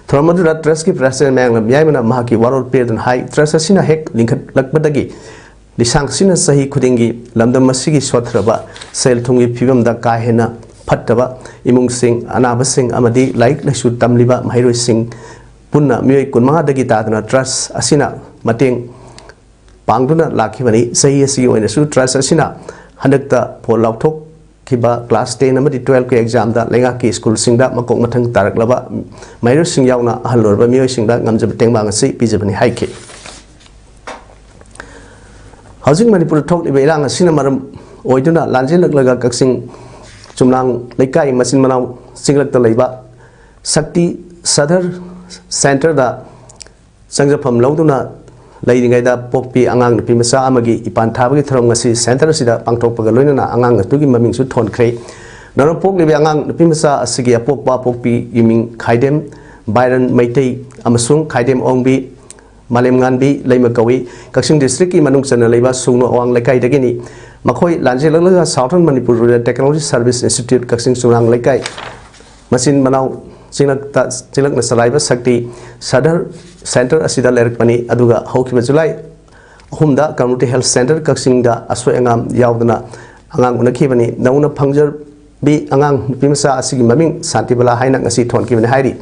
ꯊꯧꯔꯝ ꯑꯗꯨꯗ ꯇ꯭ꯔꯁꯀꯤ ꯄ꯭ꯔꯦꯁꯤꯗꯦꯟ ꯃꯌꯥꯡꯂꯝꯕꯝ ꯌꯥꯏꯃꯅ ꯃꯍꯥꯛꯀꯤ ꯋꯥꯔꯣꯜ ꯄꯤꯔꯗꯨꯅ ꯍꯥꯏ, ꯇ꯭ꯔꯁ ꯑꯁꯤꯅ ꯍꯦꯛ ꯂꯤꯡꯈꯠꯂꯛꯄꯗꯒꯤ ꯂꯤꯁꯥꯡ ꯑꯁꯤꯅ ꯆꯍꯤ ꯈꯨꯗꯤꯡꯒꯤ ꯂꯝꯗꯝ ꯑꯁꯤꯒꯤ ꯁꯣꯠꯊꯔꯕ ꯁꯦꯜ ꯊꯨꯝꯒꯤ ꯐꯤꯕꯝꯗ ꯀꯥ ꯍꯦꯟꯅ ꯐꯠꯇꯕ ꯏꯃꯨꯡꯁꯤꯡ, ꯑꯅꯥꯕꯁꯤꯡ ꯑꯃꯗꯤ ꯂꯥꯏꯔꯤꯛ ꯂꯥꯏꯁꯨ ꯇꯝꯂꯤꯕ ꯃꯍꯩꯔꯣꯏꯁꯤꯡ ꯄꯨꯟꯅ ꯃꯤꯑꯣꯏ ꯀꯨꯟꯃꯉꯥꯗꯒꯤ ꯇꯥꯗꯅ ꯇ꯭ꯔꯁ ꯑꯁꯤꯅ ꯃꯇꯦꯡ ꯄꯥꯡꯗꯨꯅ ꯂꯥꯛꯈꯤꯕꯅꯤ꯫ ꯆꯍꯤ ꯑꯁꯤꯒꯤ ꯑꯣꯏꯅꯁꯨ ꯇ꯭ꯔꯁ ꯑꯁꯤꯅ ꯍꯟꯗꯛꯇ ꯐꯣꯜ ꯂꯥꯎꯊꯣꯛꯈꯤꯕ ꯀ꯭ꯂꯥꯁ ꯇꯦꯟ ꯑꯃꯗꯤ ꯇꯨꯋꯦꯜꯐꯀꯤ ꯑꯦꯛꯖꯥꯝꯗ ꯂꯩꯉꯥꯛꯀꯤ ꯁ꯭ꯀꯨꯜꯁꯤꯡꯗ ꯃꯀꯣꯛ ꯃꯊꯪ ꯇꯥꯔꯛꯂꯕ ꯃꯍꯩꯔꯣꯏꯁꯤꯡ ꯌꯥꯎꯅ ꯑꯍꯜ ꯑꯣꯏꯔꯕ ꯃꯤꯑꯣꯏꯁꯤꯡꯗ ꯉꯝꯖꯕ ꯇꯦꯡꯕꯥꯡ ꯑꯁꯤ ꯄꯤꯖꯕꯅꯤ ꯍꯥꯏꯈꯤ꯫ ꯍꯧꯖꯤꯛ ꯃꯅꯤꯄꯨꯔꯗ ꯊꯣꯛꯂꯤꯕ ꯏꯔꯥꯡ ꯑꯁꯤꯅ ꯃꯔꯝ ꯑꯣꯏꯗꯨꯅ ꯂꯥꯟꯖꯦꯜꯂꯛꯂꯒ ꯀꯛꯆꯤꯡ ꯆꯨꯝꯅꯥꯡ ꯂꯩꯀꯥꯏ ꯃꯆꯤꯟ ꯃꯅꯥꯎ ꯆꯤꯡꯂꯛꯇ ꯂꯩꯕ ꯁꯛꯇꯤ ꯁꯗꯔ ꯁꯦꯟꯇꯔꯗ ꯆꯪꯖꯐꯝ ꯂꯧꯗꯨꯅ ꯂꯩꯔꯤꯉꯩꯗ ꯄꯣꯛꯄꯤ ꯑꯉꯥꯡ ꯅꯨꯄꯤ ꯃꯆꯥ ꯑꯃꯒꯤ ꯏꯄꯥꯟ ꯊꯥꯕꯒꯤ ꯊꯧꯔꯝ ꯉꯁꯤ ꯁꯦꯟꯇꯔ ꯑꯁꯤꯗ ꯄꯥꯡꯊꯣꯛꯄꯒ ꯂꯣꯏꯅꯅ ꯑꯉꯥꯡ ꯑꯗꯨꯒꯤ ꯃꯃꯤꯡꯁꯨ ꯊꯣꯟꯈ꯭ꯔꯦ꯫ ꯅꯧꯅ ꯄꯣꯛꯂꯤꯕ ꯑꯉꯥꯡ ꯅꯨꯄꯤ ꯃꯆꯥ ꯑꯁꯤꯒꯤ ꯑꯄꯣꯛꯄ ꯑꯄꯣꯛꯄꯤꯒꯤ ꯃꯤꯡ ꯈꯥꯏꯗꯦꯝ ꯕꯥꯏꯔꯟ ꯃꯩꯇꯩ ꯑꯃꯁꯨꯡ ꯈꯥꯏꯗꯦꯝ ꯑꯣꯡꯕꯤ ꯃꯥꯂꯦꯝꯉꯥꯟꯕꯤ ꯂꯩꯃ ꯀꯧꯏ꯫ ꯀꯛꯆꯤꯡ ꯗꯤꯁꯇ꯭ꯔꯤꯛꯀꯤ ꯃꯅꯨꯡ ꯆꯟꯅ ꯂꯩꯕ ꯁꯨꯡꯅꯣ ꯑꯋꯥꯡ ꯂꯩꯀꯥꯏꯗꯒꯤꯅꯤ꯫ ꯃꯈꯣꯏ ꯂꯥꯟꯖꯦꯜꯂꯛꯂꯒ Southern Manipur Rural Technology Service Institute ꯀꯛꯆꯤꯡ ꯆꯨꯝꯅꯥꯡ ꯂꯩꯀꯥꯏ ꯃꯆꯤꯟ ꯃꯅꯥꯎ ꯆꯤꯡꯂꯛꯇ, ꯆꯤꯡꯂꯛꯅ ꯆꯂꯥꯏꯕ ꯁꯛꯇꯤ ꯁꯗꯔ ꯁꯦꯟꯇꯔ ꯑꯁꯤꯗ ꯂꯩꯔꯛꯄꯅꯤ꯫ ꯑꯗꯨꯒ ꯍꯧꯈꯤꯕ ꯖꯨꯂꯥꯏ ꯑꯍꯨꯝꯗ ꯀꯝꯃ꯭ꯌꯨꯅꯤꯇꯤ ꯍꯦꯜꯊ ꯁꯦꯟꯇꯔ ꯀꯛꯆꯤꯡꯗ ꯑꯁꯣꯏ ꯑꯉꯥꯝ ꯌꯥꯎꯗꯅ ꯑꯉꯥꯡ ꯎꯅꯈꯤꯕꯅꯤ꯫ ꯅꯧꯅ ꯐꯪꯖꯕꯤ ꯑꯉꯥꯡ ꯅꯨꯄꯤ ꯃꯆꯥ ꯑꯁꯤꯒꯤ ꯃꯃꯤꯡ ꯁꯥꯟꯇꯤꯕꯂꯥ ꯍꯥꯏꯅ ꯉꯁꯤ ꯊꯣꯟꯈꯤꯕꯅꯤ ꯍꯥꯏꯔꯤ꯫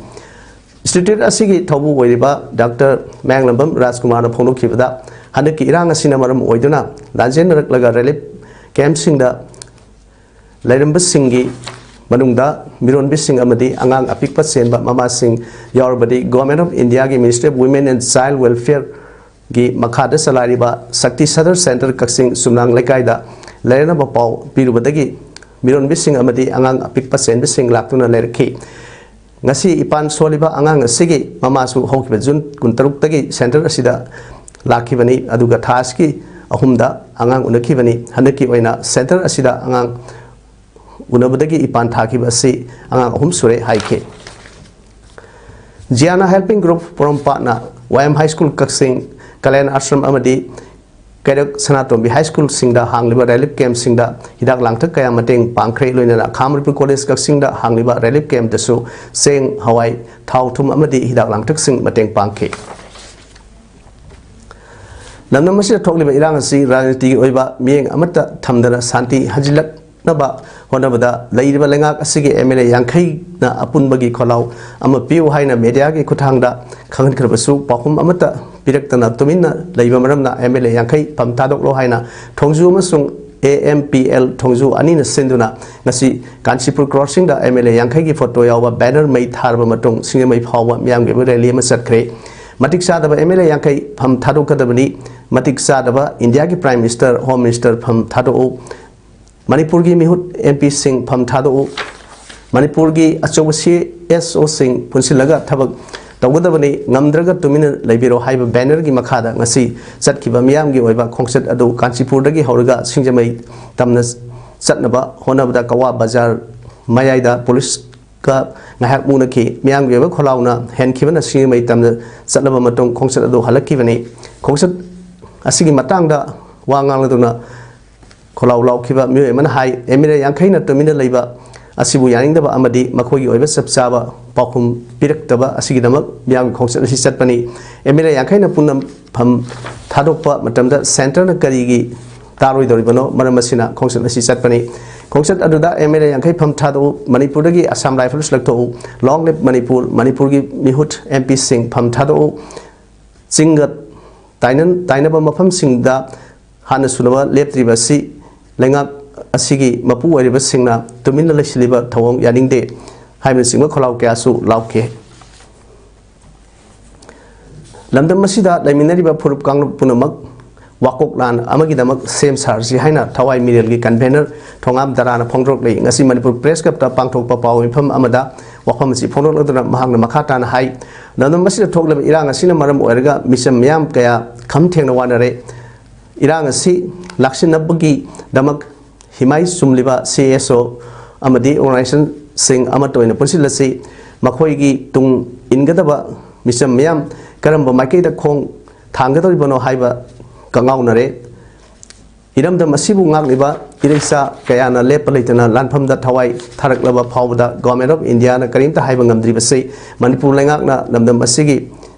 ꯏꯟꯁꯇꯤꯇ꯭ꯌꯨꯠ ꯑꯁꯤꯒꯤ ꯊꯧꯕꯨ ꯑꯣꯏꯔꯤꯕ ꯗꯥꯛꯇꯔ ꯃꯌꯥꯡꯂꯝꯕꯝ ꯔꯥꯖꯀꯨꯃꯥꯔꯅ ꯐꯣꯡꯗꯣꯛꯈꯤꯕꯗ, ꯍꯟꯗꯛꯀꯤ ꯏꯔꯥꯡ ꯑꯁꯤꯅ ꯃꯔꯝ ꯑꯣꯏꯗꯨꯅ ꯂꯥꯟꯖꯦꯟꯅꯔꯛꯂꯒ ꯔꯤꯂꯤꯐ ꯀꯦꯝꯞꯁꯤꯡꯗ ꯂꯩꯔꯝꯕꯁꯤꯡꯒꯤ ꯃꯅꯨꯡꯗ ꯃꯤꯔꯣꯟꯕꯤꯁꯤꯡ ꯑꯃꯗꯤ ꯑꯉꯥꯡ ꯑꯄꯤꯛꯄ ꯆꯦꯟꯕ ꯃꯃꯥꯁꯤꯡ ꯌꯥꯎꯔꯕꯗꯤ Government of India ꯒꯤ Ministry of Women and Child Welfare ꯒꯤ ꯃꯈꯥꯗ ꯆꯂꯥꯏꯔꯤꯕ ꯁꯛꯇꯤ ꯁꯗꯔ ꯁꯦꯟꯇꯔ ꯀꯛꯆꯤꯡ ꯁꯨꯝꯅꯥꯡ ꯂꯩꯀꯥꯏꯗ ꯂꯩꯔꯅꯕ ꯄꯥꯎ ꯄꯤꯔꯨꯕꯗꯒꯤ ꯃꯤꯔꯣꯟꯕꯤꯁꯤꯡ ꯑꯃꯗꯤ ꯑꯉꯥꯡ ꯑꯄꯤꯛꯄ ꯆꯦꯟꯕꯁꯤꯡ ꯂꯥꯛꯇꯨꯅ ꯂꯩꯔꯛꯈꯤ꯫ ꯉꯁꯤ ꯏꯄꯥꯟ ꯁꯣꯜꯂꯤꯕ ꯑꯉꯥꯡ ꯑꯁꯤꯒꯤ ꯃꯃꯥꯁꯨ ꯍꯧꯈꯤꯕ ꯖꯨꯟ ꯀꯨꯟꯇꯔꯨꯛꯇꯒꯤ ꯁꯦꯟꯇꯔ ꯑꯁꯤꯗ ꯂꯥꯛꯈꯤꯕꯅꯤ, ꯑꯗꯨꯒ ꯊꯥ ꯑꯁꯤꯒꯤ ꯑꯍꯨꯝꯗ ꯑꯉꯥꯡ ꯎꯅꯈꯤꯕꯅꯤ꯫ ꯍꯟꯗꯛꯀꯤ ꯑꯣꯏꯅ ꯁꯦꯟꯇꯔ ꯑꯁꯤꯗ ꯑꯉꯥꯡ ꯎꯅꯕꯗꯒꯤ ꯏꯄꯥꯟ ꯊꯥꯈꯤꯕ ꯑꯁꯤ ꯑꯉꯥꯡ ꯑꯍꯨꯝ ꯁꯨꯔꯦ ꯍꯥꯏꯈꯤ꯫ ꯖꯤꯌꯥꯅꯥ ꯍꯦꯜꯄꯤꯡ ꯒ꯭ꯔꯨꯞ ꯄꯣꯔꯣꯝꯄꯥꯠꯅ ꯋꯥꯏ ꯑꯦꯝ ꯍꯥꯏ ꯁ꯭ꯀꯨꯜ ꯀꯛꯆꯤꯡ, ꯀꯂꯌꯥꯟ ꯑꯥꯁ꯭ꯔꯝ ꯑꯃꯗꯤ ꯀꯩꯔꯛ ꯁꯅꯥꯇꯣꯝꯕꯤ ꯍꯥꯏ ꯁ꯭ꯀꯨꯜꯁꯤꯡꯗ ꯍꯥꯡꯂꯤꯕ ꯔꯤꯂꯤꯐ ꯀꯦꯝꯞꯁꯤꯡꯗ ꯍꯤꯗꯥꯛ ꯂꯥꯡꯊꯛ ꯀꯌꯥ ꯃꯇꯦꯡ ꯄꯥꯡꯈ꯭ꯔꯦ꯫ ꯂꯣꯏꯅꯅ ꯈꯥ ꯃꯅꯤꯄꯨꯔ ꯀꯣꯂꯦꯖ ꯀꯛꯆꯤꯡꯗ ꯍꯥꯡꯂꯤꯕ ꯔꯤꯂꯤꯐ ꯀꯦꯝꯞꯇꯁꯨ ꯆꯦꯡ, ꯍꯋꯥꯏ, ꯊꯥꯎ, ꯊꯨꯝ ꯑꯃꯗꯤ ꯍꯤꯗꯥꯛ ꯂꯥꯡꯊꯛꯁꯤꯡ ꯃꯇꯦꯡ ꯄꯥꯡꯈꯤ꯫ ꯂꯝꯗꯝ ꯑꯁꯤꯗ ꯊꯣꯛꯂꯤꯕ ꯏꯔꯥꯡ ꯑꯁꯤ ꯔꯥꯖꯅꯤꯇꯤꯒꯤ ꯑꯣꯏꯕ ꯃꯤꯠꯌꯦꯡ ꯑꯃꯠꯇ ꯊꯝꯗꯅ ꯁꯥꯟꯇꯤ ꯍꯟꯖꯤꯜꯂꯛꯅꯕ ꯍꯣꯠꯅꯕꯗ ꯂꯩꯔꯤꯕ ꯂꯩꯉꯥꯛ ꯑꯁꯤꯒꯤ ꯑꯦꯝ ꯑꯦꯜ ꯑꯦ ꯌꯥꯡꯈꯩꯅ ꯑꯄꯨꯟꯕꯒꯤ ꯈꯣꯜꯂꯥꯎ ꯑꯃ ꯄꯤꯌꯨ ꯍꯥꯏꯅ ꯃꯦꯗꯤꯌꯥꯒꯤ ꯈꯨꯠꯊꯥꯡꯗ ꯈꯪꯍꯟꯈ꯭ꯔꯕꯁꯨ, ꯄꯥꯎꯈꯨꯝ ꯑꯃꯠꯇ ꯄꯤꯔꯛꯇꯅ ꯇꯨꯃꯤꯟꯅ ꯂꯩꯕ ꯃꯔꯝꯅ ꯑꯦꯝ ꯑꯦꯜ ꯑꯦ ꯌꯥꯡꯈꯩ ꯐꯝ ꯊꯥꯗꯣꯛꯂꯣ ꯍꯥꯏꯅ ꯊꯣꯡꯖꯨ ꯑꯃꯁꯨꯡ ꯑꯦ ꯑꯦꯝ ꯄꯤ ꯑꯦꯜ ꯊꯣꯡꯖꯨ ꯑꯅꯤꯅ ꯁꯤꯟꯗꯨꯅ ꯉꯁꯤ ꯀꯥꯟꯆꯤꯄꯨꯔ ꯀ꯭ꯔꯣꯁꯤꯡꯗ ꯑꯦꯝ ꯑꯦꯜ ꯑꯦ ꯌꯥꯡꯈꯩꯒꯤ ꯐꯣꯇꯣ ꯌꯥꯎꯕ ꯕꯦꯅꯔ ꯃꯩ ꯊꯥꯔꯕ ꯃꯇꯨꯡ, ꯁꯤꯡꯖꯃꯩ ꯐꯥꯎꯕ ꯃꯤꯌꯥꯝꯒꯤ ꯑꯣꯏꯕ ꯔꯦꯂꯤ ꯑꯃ ꯆꯠꯈ꯭ꯔꯦ꯫ ꯃꯇꯤꯛ ꯆꯥꯗꯕ ꯑꯦꯝ ꯑꯦꯜ ꯑꯦ ꯌꯥꯡꯈꯩ ꯐꯝ ꯊꯥꯗꯣꯛꯀꯗꯕꯅꯤ꯫ ꯃꯇꯤꯛ ꯆꯥꯗꯕ ꯏꯟꯗꯤꯌꯥꯒꯤ ꯄ꯭ꯔꯥꯏꯝ ꯃꯤꯅꯤꯁꯇꯔ, ꯍꯣꯝ ꯃꯤꯅꯤꯁꯇꯔ ꯐꯝ ꯊꯥꯗꯣꯛꯎ꯫ ꯃꯅꯤꯄꯨꯔꯒꯤ ꯃꯤꯍꯨꯠ ꯑꯦꯝ ꯄꯤꯁꯤꯡ ꯐꯝ ꯊꯥꯗꯣꯛꯎ꯫ ꯃꯅꯤꯄꯨꯔꯒꯤ ꯑꯆꯧꯕ ꯁꯤ ꯑꯦꯁ ꯑꯣꯁꯤꯡ ꯄꯨꯟꯁꯤꯜꯂꯒ ꯊꯕꯛ ꯇꯧꯒꯗꯕꯅꯤ꯫ ꯉꯝꯗ꯭ꯔꯒ ꯇꯨꯃꯤꯟꯅ ꯂꯩꯕꯤꯔꯣ ꯍꯥꯏꯕ ꯕꯦꯅꯔꯒꯤ ꯃꯈꯥꯗ ꯉꯁꯤ ꯆꯠꯈꯤꯕ ꯃꯤꯌꯥꯝꯒꯤ ꯑꯣꯏꯕ ꯈꯣꯡꯆꯠ ꯑꯗꯨ ꯀꯥꯟꯆꯤꯄꯨꯔꯗꯒꯤ ꯍꯧꯔꯒ ꯁꯤꯡꯖꯃꯩ ꯇꯝꯅ ꯆꯠꯅꯕ ꯍꯣꯠꯅꯕꯗ ꯀꯋꯥ ꯕꯖꯥꯔ ꯃꯌꯥꯏꯗ ꯄꯨꯂꯤꯁꯀ ꯉꯥꯏꯍꯥꯛ ꯃꯨꯛꯅꯈꯤ꯫ ꯃꯤꯌꯥꯝꯒꯤ ꯑꯣꯏꯕ ꯈꯣꯜꯂꯥꯎꯅ ꯍꯦꯟꯈꯤꯕꯅ ꯁꯤꯡꯖꯃꯩ ꯇꯝꯅ ꯆꯠꯂꯕ ꯃꯇꯨꯡ ꯈꯣꯡꯆꯠ ꯑꯗꯨ ꯍꯜꯂꯛꯈꯤꯕꯅꯤ꯫ ꯈꯣꯡꯆꯠ ꯑꯁꯤꯒꯤ ꯃꯇꯥꯡꯗ ꯋꯥ ꯉꯥꯡꯂꯗꯨꯅ ꯈꯣꯜꯂꯥꯎ ꯂꯥꯎꯈꯤꯕ ꯃꯤꯑꯣꯏ ꯑꯃꯅ ꯍꯥꯏ, ꯑꯦꯝ ꯑꯦꯜ ꯑꯦ ꯌꯥꯡꯈꯩꯅ ꯇꯨꯃꯤꯟꯅ ꯂꯩꯕ ꯑꯁꯤꯕꯨ ꯌꯥꯅꯤꯡꯗꯕ ꯑꯃꯗꯤ ꯃꯈꯣꯏꯒꯤ ꯑꯣꯏꯕ ꯆꯞ ꯆꯥꯕ ꯄꯥꯎꯈꯨꯝ ꯄꯤꯔꯛꯇꯕ ꯑꯁꯤꯒꯤꯗꯃꯛ ꯃꯤꯌꯥꯝꯒꯤ ꯈꯣꯡꯆꯠ ꯑꯁꯤ ꯆꯠꯄꯅꯤ꯫ ꯑꯦꯝ ꯑꯦꯜ ꯑꯦ ꯌꯥꯡꯈꯩꯅ ꯄꯨꯟꯅ ꯐꯝ ꯊꯥꯗꯣꯛꯄ ꯃꯇꯝꯗ ꯁꯦꯟꯇꯔꯅ ꯀꯔꯤꯒꯤ ꯇꯥꯔꯣꯏꯗꯧꯔꯤꯕꯅꯣ? ꯃꯔꯝ ꯑꯁꯤꯅ ꯈꯣꯡꯆꯠ ꯑꯁꯤ ꯆꯠꯄꯅꯤ꯫ ꯈꯣꯡꯆꯠ ꯑꯗꯨꯗ ꯑꯦꯝ ꯑꯦꯜ ꯑꯦ ꯌꯥꯡꯈꯩ ꯐꯝ ꯊꯥꯗꯣꯛꯎ, ꯃꯅꯤꯄꯨꯔꯗꯒꯤ ꯑꯁꯥꯝ ꯔꯥꯏꯐꯜꯁ ꯂꯧꯊꯣꯛꯎ, ꯂꯣꯡ ꯂꯤꯞ ꯃꯅꯤꯄꯨꯔ, ꯃꯅꯤꯄꯨꯔꯒꯤ ꯃꯤꯍꯨꯠ ꯑꯦꯝ ꯄꯤꯁꯤꯡ ꯐꯝ ꯊꯥꯗꯣꯛꯎ, ꯆꯤꯡꯒ ꯇꯥꯏꯅ-, ꯇꯥꯏꯅꯕ ꯃꯐꯝꯁꯤꯡꯗ ꯍꯥꯟꯅ ꯁꯨꯅꯕ ꯂꯦꯞꯇ꯭ꯔꯤꯕ ꯑꯁꯤ ꯂꯩꯉꯥꯛ ꯑꯁꯤꯒꯤ ꯃꯄꯨ ꯑꯣꯏꯔꯤꯕꯁꯤꯡꯅ ꯇꯨꯃꯤꯟꯅ ꯂꯩꯁꯤꯜꯂꯤꯕ ꯊꯧꯑꯣꯡ ꯌꯥꯅꯤꯡꯗꯦ ꯍꯥꯏꯕꯅꯆꯤꯡꯕ ꯈꯣꯜꯂꯥꯎ ꯀꯌꯥꯁꯨ ꯂꯥꯎꯈꯤ꯫ ꯂꯝꯗꯝ ꯑꯁꯤꯗ ꯂꯩꯃꯤꯟꯅꯔꯤꯕ ꯐꯨꯔꯨꯞ ꯀꯥꯡꯂꯨꯞ ꯄꯨꯝꯅꯃꯛ ꯋꯥꯀꯣꯛ ꯂꯥꯟ ꯑꯃꯒꯤꯗꯃꯛ ꯁꯦꯝ ꯁꯥꯔꯁꯤ ꯍꯥꯏꯅ ꯊꯋꯥꯏ ꯃꯤꯔꯦꯜꯒꯤ ꯀꯟꯚꯦꯅꯔ ꯊꯣꯉꯥꯝ ꯗꯔꯥꯅ ꯐꯣꯡꯗꯣꯔꯛꯂꯤ꯫ ꯉꯁꯤ ꯃꯅꯤꯄꯨꯔ ꯄ꯭ꯔꯦꯁ ꯀ꯭ꯂꯕꯇ ꯄꯥꯡꯊꯣꯛꯄ ꯄꯥꯎ ꯃꯤꯐꯝ ꯑꯃꯗ ꯋꯥꯐꯝ ꯑꯁꯤ ꯐꯣꯡꯗꯣꯛꯂꯗꯨꯅ ꯃꯍꯥꯛꯅ ꯃꯈꯥ ꯇꯥꯅ ꯍꯥꯏ, ꯂꯝꯗꯝ ꯑꯁꯤꯗ ꯊꯣꯛꯂꯤꯕ ꯏꯔꯥꯡ ꯑꯁꯤꯅ ꯃꯔꯝ ꯑꯣꯏꯔꯒ ꯃꯤꯆꯝ ꯃꯤꯌꯥꯝ ꯀꯌꯥ ꯈꯝ ꯊꯦꯡꯅ ꯋꯥꯅꯔꯦ꯫ ꯏꯔꯥꯡ ꯑꯁꯤ ꯂꯥꯛꯁꯤꯟꯅꯕꯒꯤꯗꯃꯛ ꯍꯤꯃꯥꯏ ꯆꯨꯝꯂꯤꯕ ꯁꯤ ꯑꯦꯁ ꯑꯣ ꯑꯃꯗꯤ ꯑꯣꯔꯒꯅꯥꯏꯖꯦꯁꯟꯁꯤꯡ ꯑꯃꯠꯇ ꯑꯣꯏꯅ ꯄꯨꯟꯁꯤꯜꯂꯁꯤ꯫ ꯃꯈꯣꯏꯒꯤ ꯇꯨꯡ ꯏꯟꯒꯗꯕ ꯃꯤꯆꯝ ꯃꯤꯌꯥꯝ ꯀꯔꯝꯕ ꯃꯥꯏꯀꯩꯗ ꯈꯣꯡ ꯊꯥꯡꯒꯗꯧꯔꯤꯕꯅꯣ ꯍꯥꯏꯕ ꯀꯉꯥꯎꯅꯔꯦ꯫ ꯏꯔꯝꯗꯝ ꯑꯁꯤꯕꯨ ꯉꯥꯛꯂꯤꯕ ꯏꯔꯩꯆꯥ ꯀꯌꯥꯅ ꯂꯦꯞꯄ ꯂꯩꯇꯅ ꯂꯥꯟꯐꯝꯗ ꯊꯋꯥꯏ ꯊꯥꯔꯛꯂꯕ ꯐꯥꯎꯕꯗ Government of India ꯅ ꯀꯔꯤꯝꯇ ꯍꯥꯏꯕ ꯉꯝꯗ꯭ꯔꯤꯕꯁꯤ ꯃꯅꯤꯄꯨꯔ ꯂꯩꯉꯥꯛꯅ ꯂꯝꯗꯝ ꯑꯁꯤꯒꯤ,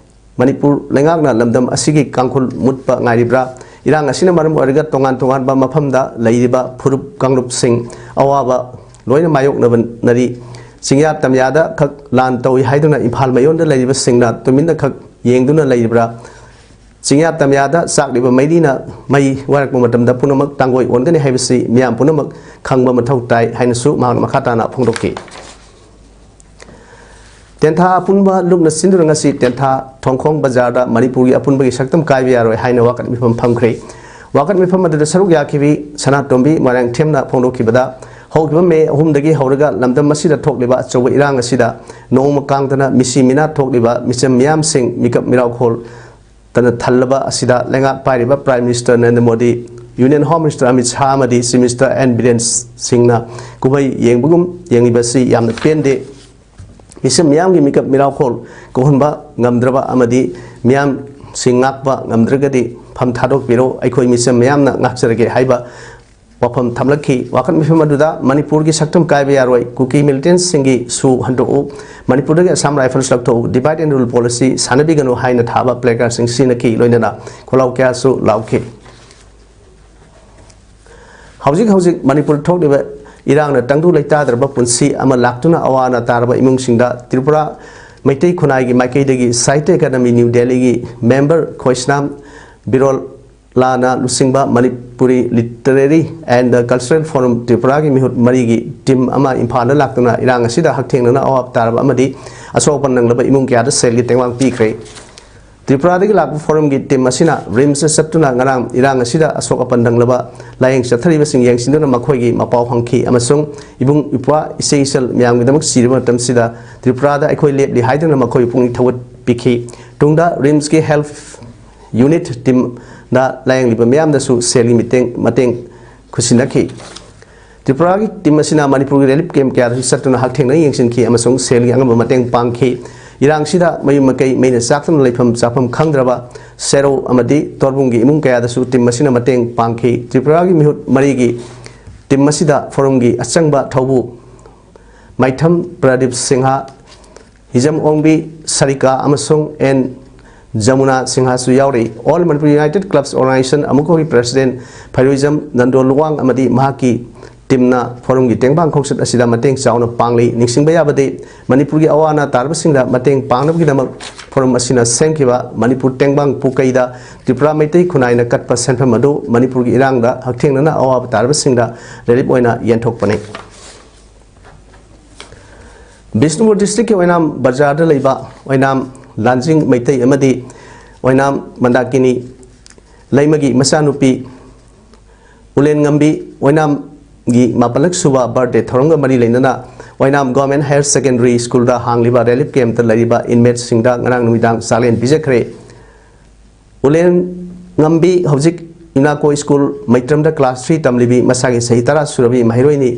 ꯃꯅꯤꯄꯨꯔ ꯂꯩꯉꯥꯛꯅ ꯂꯝꯗꯝ ꯑꯁꯤꯒꯤ ꯀꯥꯡꯈꯨꯜ ꯃꯨꯠꯄ ꯉꯥꯏꯔꯤꯕ꯭ꯔꯥ? ꯏꯔꯥꯡ ꯑꯁꯤꯅ ꯃꯔꯝ ꯑꯣꯏꯔꯒ ꯇꯣꯉꯥꯟ ꯇꯣꯉꯥꯟꯕ ꯃꯐꯝꯗ ꯂꯩꯔꯤꯕ ꯐꯨꯔꯨꯞ ꯀꯥꯡꯂꯨꯞꯁꯤꯡ ꯑꯋꯥꯕ ꯂꯣꯏꯅ ꯃꯥꯌꯣꯛꯅꯕꯅꯔꯤ꯫ ꯆꯤꯡꯌꯥ ꯇꯝꯌꯥꯗ ꯈꯛ ꯂꯥꯟ ꯇꯧꯏ ꯍꯥꯏꯗꯨꯅ ꯏꯝꯐꯥꯜ ꯃꯌꯣꯟꯗ ꯂꯩꯔꯤꯕꯁꯤꯡꯅ ꯇꯨꯃꯤꯟꯅ ꯈꯛ ꯌꯦꯡꯗꯨꯅ ꯂꯩꯔꯤꯕ꯭ꯔꯥ? ꯆꯤꯡꯌꯥ ꯇꯝꯌꯥꯗ ꯆꯥꯛꯂꯤꯕ ꯃꯩꯔꯤꯅ ꯃꯩ ꯋꯥꯔꯛꯄ ꯃꯇꯝꯗ ꯄꯨꯝꯅꯃꯛ ꯇꯥꯡꯒꯣꯏ ꯑꯣꯟꯒꯅꯤ ꯍꯥꯏꯕꯁꯤ ꯃꯤꯌꯥꯝ ꯄꯨꯝꯅꯃꯛ ꯈꯪꯕ ꯃꯊꯧ ꯇꯥꯏ ꯍꯥꯏꯅꯁꯨ ꯃꯍꯥꯛꯅ ꯃꯈꯥ ꯇꯥꯅ ꯐꯣꯡꯗꯣꯛꯈꯤ꯫ ꯇꯦꯟꯊꯥ ꯑꯄꯨꯟꯕ ꯂꯨꯞꯅ ꯁꯤꯟꯗꯨꯅ ꯉꯁꯤ ꯇꯦꯟꯊꯥ ꯊꯣꯡꯈꯣꯡ ꯕꯖꯥꯔꯗ ꯃꯅꯤꯄꯨꯔꯒꯤ ꯑꯄꯨꯟꯕꯒꯤ ꯁꯛꯇꯝ ꯀꯥꯏꯕ ꯌꯥꯔꯣꯏ ꯍꯥꯏꯅ ꯋꯥꯀꯠ ꯃꯤꯐꯝ ꯐꯝꯈ꯭ꯔꯦ꯫ ꯋꯥꯀꯠ ꯃꯤꯐꯝ ꯑꯗꯨꯗ ꯁꯔꯨꯛ ꯌꯥꯈꯤꯕꯤ ꯁꯅꯥꯇꯣꯝꯕꯤ ꯃꯣꯏꯔꯥꯡꯊꯦꯝꯅ ꯐꯣꯡꯗꯣꯛꯈꯤꯕꯗ, ꯍꯧꯈꯤꯕ ꯃꯦ ꯑꯍꯨꯝꯗꯒꯤ ꯍꯧꯔꯒ ꯂꯝꯗꯝ ꯑꯁꯤꯗ ꯊꯣꯛꯂꯤꯕ ꯑꯆꯧꯕ ꯏꯔꯥꯡ ꯑꯁꯤꯗ ꯅꯣꯡꯃ ꯀꯥꯡꯗꯅ ꯃꯤꯁꯤ ꯃꯤꯅꯥ ꯊꯣꯛꯂꯤꯕ ꯃꯤꯆꯝ ꯃꯤꯌꯥꯝꯁꯤꯡ ꯃꯤꯀꯞ ꯃꯤꯔꯥꯎꯈꯣꯜ ꯇꯅ ꯊꯜꯂꯕ ꯑꯁꯤꯗ ꯂꯩꯉꯥꯛ ꯄꯥꯏꯔꯤꯕ Prime Minister Narendra Modi, Union Home Minister Amit Shah ꯑꯃꯗꯤ Chief Minister ꯑꯦꯟ ꯕꯤꯔꯦꯟ ꯁꯤꯡꯅ ꯀꯨꯝꯍꯩ ꯌꯦꯡꯕꯒꯨꯝ ꯌꯦꯡꯂꯤꯕꯁꯤ ꯌꯥꯝꯅ ꯄꯦꯟꯗꯦ꯫ ꯃꯤꯆꯝ ꯃꯤꯌꯥꯝꯒꯤ ꯃꯤꯀꯞ ꯃꯤꯔꯥꯎꯈꯣꯜ ꯀꯧꯍꯟꯕ ꯉꯝꯗ꯭ꯔꯕ ꯑꯃꯗꯤ ꯃꯤꯌꯥꯝꯁꯤꯡ ꯉꯥꯛꯄ ꯉꯝꯗ꯭ꯔꯒꯗꯤ ꯐꯝ ꯊꯥꯗꯣꯛꯄꯤꯔꯣ, ꯑꯩꯈꯣꯏ ꯃꯤꯆꯝ ꯃꯤꯌꯥꯝꯅ ꯉꯥꯛꯆꯔꯒꯦ ꯍꯥꯏꯕ ꯋꯥꯐꯝ ꯊꯝꯂꯛꯈꯤ꯫ ꯋꯥꯀꯠ ꯃꯤꯐꯝ ꯑꯗꯨꯗ ꯃꯅꯤꯄꯨꯔꯒꯤ ꯁꯛꯇꯝ ꯀꯥꯏꯕ ꯌꯥꯔꯣꯏ, ꯀꯨꯀꯤ ꯃꯤꯂꯤꯇꯦꯟꯁꯤꯡꯒꯤ ꯁꯨ ꯍꯟꯗꯣꯛꯎ, ꯃꯅꯤꯄꯨꯔꯗꯒꯤ ꯑꯁꯥꯝ ꯔꯥꯏꯐꯜꯁ ꯂꯧꯊꯣꯛꯎ, Divide and Rule Policy ꯁꯥꯟꯅꯕꯤꯒꯅꯨ ꯍꯥꯏꯅ ꯊꯥꯕ placardꯁꯤꯡ ꯁꯤꯖꯤꯟꯅꯈꯤ, ꯂꯣꯏꯅꯅ ꯈꯣꯜꯂꯥꯎ ꯀꯌꯥꯁꯨ ꯂꯥꯎꯈꯤ꯫ ꯍꯧꯖꯤꯛ ꯍꯧꯖꯤꯛ ꯃꯅꯤꯄꯨꯔ ꯊꯣꯛꯂꯤꯕ ꯏꯔꯥꯡꯅ ꯇꯪꯗꯨ ꯂꯩꯇꯥꯗ꯭ꯔꯕ ꯄꯨꯟꯁꯤ ꯑꯃ ꯂꯥꯛꯇꯨꯅ ꯑꯋꯥ ꯑꯅꯥ ꯇꯥꯔꯕ ꯏꯃꯨꯡꯁꯤꯡꯗ ꯇ꯭ꯔꯤꯄꯨꯔꯥ ꯃꯩꯇꯩ ꯈꯨꯟꯅꯥꯏꯒꯤ ꯃꯥꯏꯀꯩꯗꯒꯤ ꯁꯥꯍꯤꯇ꯭ꯌ ꯑꯦꯀꯥꯗꯃꯤ ꯅ꯭ꯌꯨ ꯗꯦꯜꯂꯤꯒꯤ ꯃꯦꯝꯕꯔ ꯈꯣꯏꯁꯅꯥꯝ ꯕꯤꯔꯣꯜ ꯂꯥꯅ ꯂꯨꯆꯤꯡꯕ Manipuri Literary and Cultural Forum ꯇ꯭ꯔꯤꯄꯨꯔꯥꯒꯤ ꯃꯤꯍꯨꯠ ꯃꯔꯤꯒꯤ ꯇꯤꯝ ꯑꯃ ꯏꯝꯐꯥꯜꯗ ꯂꯥꯛꯇꯨꯅ ꯏꯔꯥꯡ ꯑꯁꯤꯗ ꯍꯛꯊꯦꯡꯅꯅ ꯑꯋꯥꯕ ꯇꯥꯔꯕ ꯑꯃꯗꯤ ꯑꯁꯣꯛ ꯑꯄꯟ ꯅꯪꯂꯕ ꯏꯃꯨꯡ ꯀꯌꯥꯗ ꯁꯦꯜꯒꯤ ꯇꯦꯡꯕꯥꯡ ꯄꯤꯈ꯭ꯔꯦ꯫ ꯇ꯭ꯔꯤꯄꯨꯔꯥꯗꯒꯤ ꯂꯥꯛꯄ ꯐꯣꯔꯝꯒꯤ ꯇꯤꯝ ꯑꯁꯤꯅ ꯔꯤꯝꯁꯇ ꯆꯠꯇꯨꯅ ꯉꯔꯥꯡ ꯏꯔꯥꯡ ꯑꯁꯤꯗ ꯑꯁꯣꯛ ꯑꯄꯟ ꯅꯪꯂꯕ ꯂꯥꯌꯦꯡ ꯆꯠꯊꯔꯤꯕꯁꯤꯡ ꯌꯦꯡꯁꯤꯟꯗꯨꯅ ꯃꯈꯣꯏꯒꯤ ꯃꯄꯥꯎ ꯍꯪꯈꯤ ꯑꯃꯁꯨꯡ ꯏꯕꯨꯡ ꯏꯄ꯭ꯋꯥ, ꯏꯆꯦ ꯏꯆꯜ ꯃꯌꯥꯝꯒꯤꯗꯃꯛ ꯆꯤꯔꯕ ꯃꯇꯝꯁꯤꯗ ꯇ꯭ꯔꯤꯄꯨꯔꯥꯗ ꯑꯩꯈꯣꯏ ꯂꯦꯞꯂꯤ ꯍꯥꯏꯗꯨꯅ ꯃꯈꯣꯏꯕꯨ ꯄꯨꯛꯅꯤꯡ ꯊꯧꯒꯠꯄꯤꯈꯤ꯫ ꯇꯨꯡꯗ ꯔꯤꯝꯁꯀꯤ ꯍꯦꯜꯊ ꯌꯨꯅꯤꯠ ꯇꯤꯝꯗ ꯂꯥꯌꯦꯡꯂꯤꯕ ꯃꯤꯌꯥꯝꯗꯁꯨ ꯁꯦꯜꯒꯤ ꯃꯇꯦꯡ, ꯃꯇꯦꯡ ꯈꯨꯠꯁꯤꯟꯅꯈꯤ꯫ ꯇ꯭ꯔꯤꯄꯨꯔꯥꯒꯤ ꯇꯤꯝ ꯑꯁꯤꯅ ꯃꯅꯤꯄꯨꯔꯒꯤ ꯔꯤꯂꯤꯐ ꯀꯦꯝꯞ ꯀꯌꯥꯗꯁꯨ ꯆꯠꯇꯨꯅ ꯍꯛꯊꯦꯡꯅ ꯌꯦꯡꯁꯤꯟꯈꯤ ꯑꯃꯁꯨꯡ ꯁꯦꯜꯒꯤ ꯑꯉꯝꯕ ꯃꯇꯦꯡ ꯄꯥꯡꯈꯤ꯫ ꯏꯔꯥꯡꯁꯤꯗ ꯃꯌꯨꯝ ꯃꯀꯩ ꯃꯩꯅ ꯆꯥꯛꯇꯨꯅ ꯂꯩꯐꯝ ꯆꯥꯐꯝ ꯈꯪꯗ꯭ꯔꯕ ꯁꯦꯔꯧ ꯑꯃꯗꯤ ꯇꯣꯔꯕꯨꯡꯒꯤ ꯏꯃꯨꯡ ꯀꯌꯥꯗꯁꯨ ꯇꯤꯝ ꯑꯁꯤꯅ ꯃꯇꯦꯡ ꯄꯥꯡꯈꯤ꯫ ꯇ꯭ꯔꯤꯄꯨꯔꯥꯒꯤ ꯃꯤꯍꯨꯠ ꯃꯔꯤꯒꯤ ꯇꯤꯝ ꯑꯁꯤꯗ ꯐꯣꯔꯝꯒꯤ ꯑꯆꯪꯕ ꯊꯧꯕꯨ ꯃꯥꯏꯊꯝ ꯄ꯭ꯔꯗꯤꯞ ꯁꯤꯡꯍ, ꯍꯤꯖꯝ ꯑꯣꯡꯕꯤ ꯁꯔꯤꯀꯥ ꯑꯃꯁꯨꯡ ꯑꯦꯟ ꯖꯃꯨꯅꯥ ꯁꯤꯡꯍꯁꯨ ꯌꯥꯎꯔꯤ꯫ All Manipur United Clubs Organization, ꯑꯃꯨꯛꯀꯣꯒꯤ ꯄ꯭ꯔꯦꯁꯤꯗꯦꯟ ꯐꯩꯔꯨꯏꯖꯝ ꯅꯟꯗꯣ ꯂꯨꯋꯥꯡ ꯑꯃꯗꯤ ꯃꯍꯥꯛꯀꯤ ꯇꯤꯝꯅ ꯐꯣꯔꯝꯒꯤ ꯇꯦꯡꯕꯥꯡ ꯈꯣꯡꯆꯠ ꯑꯁꯤꯗ ꯃꯇꯦꯡ ꯆꯥꯎꯅ ꯄꯥꯡꯂꯤ꯫ ꯅꯤꯡꯁꯤꯡꯕ ꯌꯥꯕꯗꯤ, ꯃꯅꯤꯄꯨꯔꯒꯤ ꯑꯋꯥ ꯑꯅꯥ ꯇꯥꯔꯕꯁꯤꯡꯗ ꯃꯇꯦꯡ ꯄꯥꯡꯅꯕꯒꯤꯗꯃꯛ ꯐꯣꯔꯝ ꯑꯁꯤꯅ ꯁꯦꯝꯈꯤꯕ ꯃꯅꯤꯄꯨꯔ ꯇꯦꯡꯕꯥꯡ ꯄꯨꯀꯩꯗ ꯇ꯭ꯔꯤꯄꯨꯔꯥ ꯃꯩꯇꯩ ꯈꯨꯟꯅꯥꯏꯅ ꯀꯠꯄ ꯁꯦꯟꯐꯝ ꯑꯗꯨ ꯃꯅꯤꯄꯨꯔꯒꯤ ꯏꯔꯥꯡꯗ ꯍꯛꯊꯦꯡꯅꯅ ꯑꯋꯥꯕ ꯇꯥꯔꯕꯁꯤꯡꯗ ꯔꯤꯂꯤꯐ ꯑꯣꯏꯅ ꯌꯦꯟꯊꯣꯛꯄꯅꯤ꯫ ꯕꯤꯁꯅꯨꯄꯨꯔ ꯗꯤꯁꯇ꯭ꯔꯤꯛꯀꯤ ꯑꯣꯏꯅꯥꯝ ꯕꯖꯥꯔꯗ ꯂꯩꯕ ꯑꯣꯏꯅꯥꯝ ꯂꯥꯟꯖꯤꯡ ꯃꯩꯇꯩ ꯑꯃꯗꯤ ꯑꯣꯏꯅꯥꯝ ꯃꯟꯗꯥꯀꯤꯅꯤ ꯂꯩꯃꯒꯤ ꯃꯆꯥꯅꯨꯄꯤ ꯎꯂꯦꯟꯉꯝꯕꯤ ꯑꯣꯏꯅꯥꯝꯒꯤ ꯃꯥꯄꯜꯂꯛ ꯁꯨꯕ ꯕꯥꯔꯊꯗꯦ ꯊꯧꯔꯝꯒ ꯃꯔꯤ ꯂꯩꯅꯅ ꯑꯣꯏꯅꯥꯝ ꯒꯣꯔꯃꯦꯟ ꯍꯥꯌꯔ ꯁꯦꯀꯦꯟꯗꯔꯤ ꯁ꯭ꯀꯨꯜꯗ ꯍꯥꯡꯂꯤꯕ ꯔꯤꯂꯤꯐ ꯀꯦꯝꯞꯇ ꯂꯩꯔꯤꯕ ꯏꯟꯃꯦꯠꯁꯤꯡꯗ ꯉꯔꯥꯡ ꯅꯨꯃꯤꯗꯥꯡ ꯆꯥꯛꯂꯦꯟ ꯄꯤꯖꯈ꯭ꯔꯦ꯫ ꯎꯂꯦꯟꯉꯝꯕꯤ ꯍꯧꯖꯤꯛ ꯌꯨꯅꯥꯀꯣ ꯁ꯭ꯀꯨꯜ ꯃꯩꯇ꯭ꯔꯝꯗ ꯀ꯭ꯂꯥꯁ ꯊ꯭ꯔꯤ ꯇꯝꯂꯤꯕꯤ ꯃꯁꯥꯒꯤ ꯆꯍꯤ ꯇꯔꯥ ꯁꯨꯔꯕꯤ ꯃꯍꯩꯔꯣꯏꯅꯤ꯫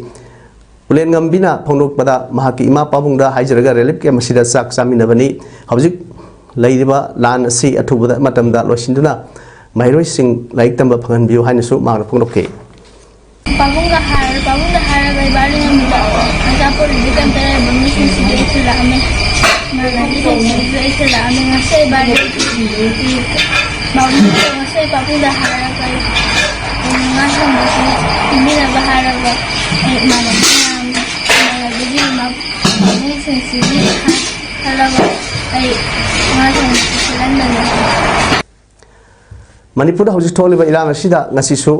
ꯎꯂꯦꯟꯉꯝꯕꯤꯅ ꯐꯣꯡꯗꯣꯛꯄꯗ, ꯃꯍꯥꯛꯀꯤ ꯏꯃꯥ ꯄꯥꯕꯨꯡꯗ ꯍꯥꯏꯖꯔꯒ ꯔꯤꯂꯤꯐ ꯀꯦꯝꯞ ꯑꯁꯤꯗ ꯆꯥꯛ ꯆꯥꯃꯤꯟꯅꯕꯅꯤ꯫ ꯍꯧꯖꯤꯛ ꯂꯩꯔꯤꯕ ꯂꯥꯟ ꯑꯁꯤ ꯑꯊꯨꯕꯗ ꯃꯇꯝꯗ ꯂꯣꯏꯁꯤꯟꯗꯨꯅ ꯃꯍꯩꯔꯣꯏꯁꯤꯡ ꯂꯥꯏꯔꯤꯛ ꯇꯝꯕ ꯐꯪꯍꯟꯕꯤꯌꯨ ꯍꯥꯏꯅꯁꯨ ꯃꯍꯥꯛꯅ ꯐꯣꯡꯗꯣꯛꯈꯤ꯫ ꯄꯥꯕꯨꯡꯒ ꯍꯥꯏꯔ, ꯄꯥꯕꯨꯡꯗ ꯍꯥꯏꯔꯒ ꯏꯕꯥꯅꯤ ꯑꯃꯗ ꯑꯆꯥꯄꯣꯠ ꯔꯤꯂꯤꯐ ꯀꯦꯝꯞꯇ ꯂꯩꯔꯝꯕ ꯃꯤꯁꯤꯡꯁꯤꯗꯤ ꯑꯩ ꯊꯤꯜꯂꯛꯑꯝꯃꯦ꯫ ꯏꯃꯥꯟꯅꯕꯤꯁꯤꯡꯁꯤꯁꯨ ꯑꯩ ꯊꯤꯜꯂꯛꯑꯝꯃꯦ꯫ ꯉꯁꯤ ꯑꯩ ꯕꯥꯔꯗꯦ ꯄꯥꯕꯨꯡꯗ, ꯉꯁꯤ ꯑꯩ ꯄꯥꯕꯨꯡꯗ ꯍꯥꯏꯔꯒ ꯑꯩ ꯉꯥ ꯊꯣꯡꯕꯁꯤ ꯄꯤꯕꯤꯅꯕ ꯍꯥꯏꯔꯒ ꯑꯩ ꯏꯃꯥꯟꯅꯕꯤ ꯃꯌꯥꯝ, ꯏꯃꯥꯟꯅꯕꯤꯒꯤ ꯃ-, ꯃꯃꯤꯡꯁꯤꯡꯁꯤꯒꯤ ꯈꯜꯂꯒ ꯑꯩ ꯉꯥ ꯊꯣꯡꯕꯁꯤ ꯁꯤꯜꯍꯟꯕꯅꯤ꯫ ꯃꯅꯤꯄꯨꯔꯗ ꯍꯧꯖꯤꯛ ꯊꯣꯛꯂꯤꯕ ꯏꯔꯥꯡ ꯑꯁꯤꯗ ꯉꯁꯤꯁꯨ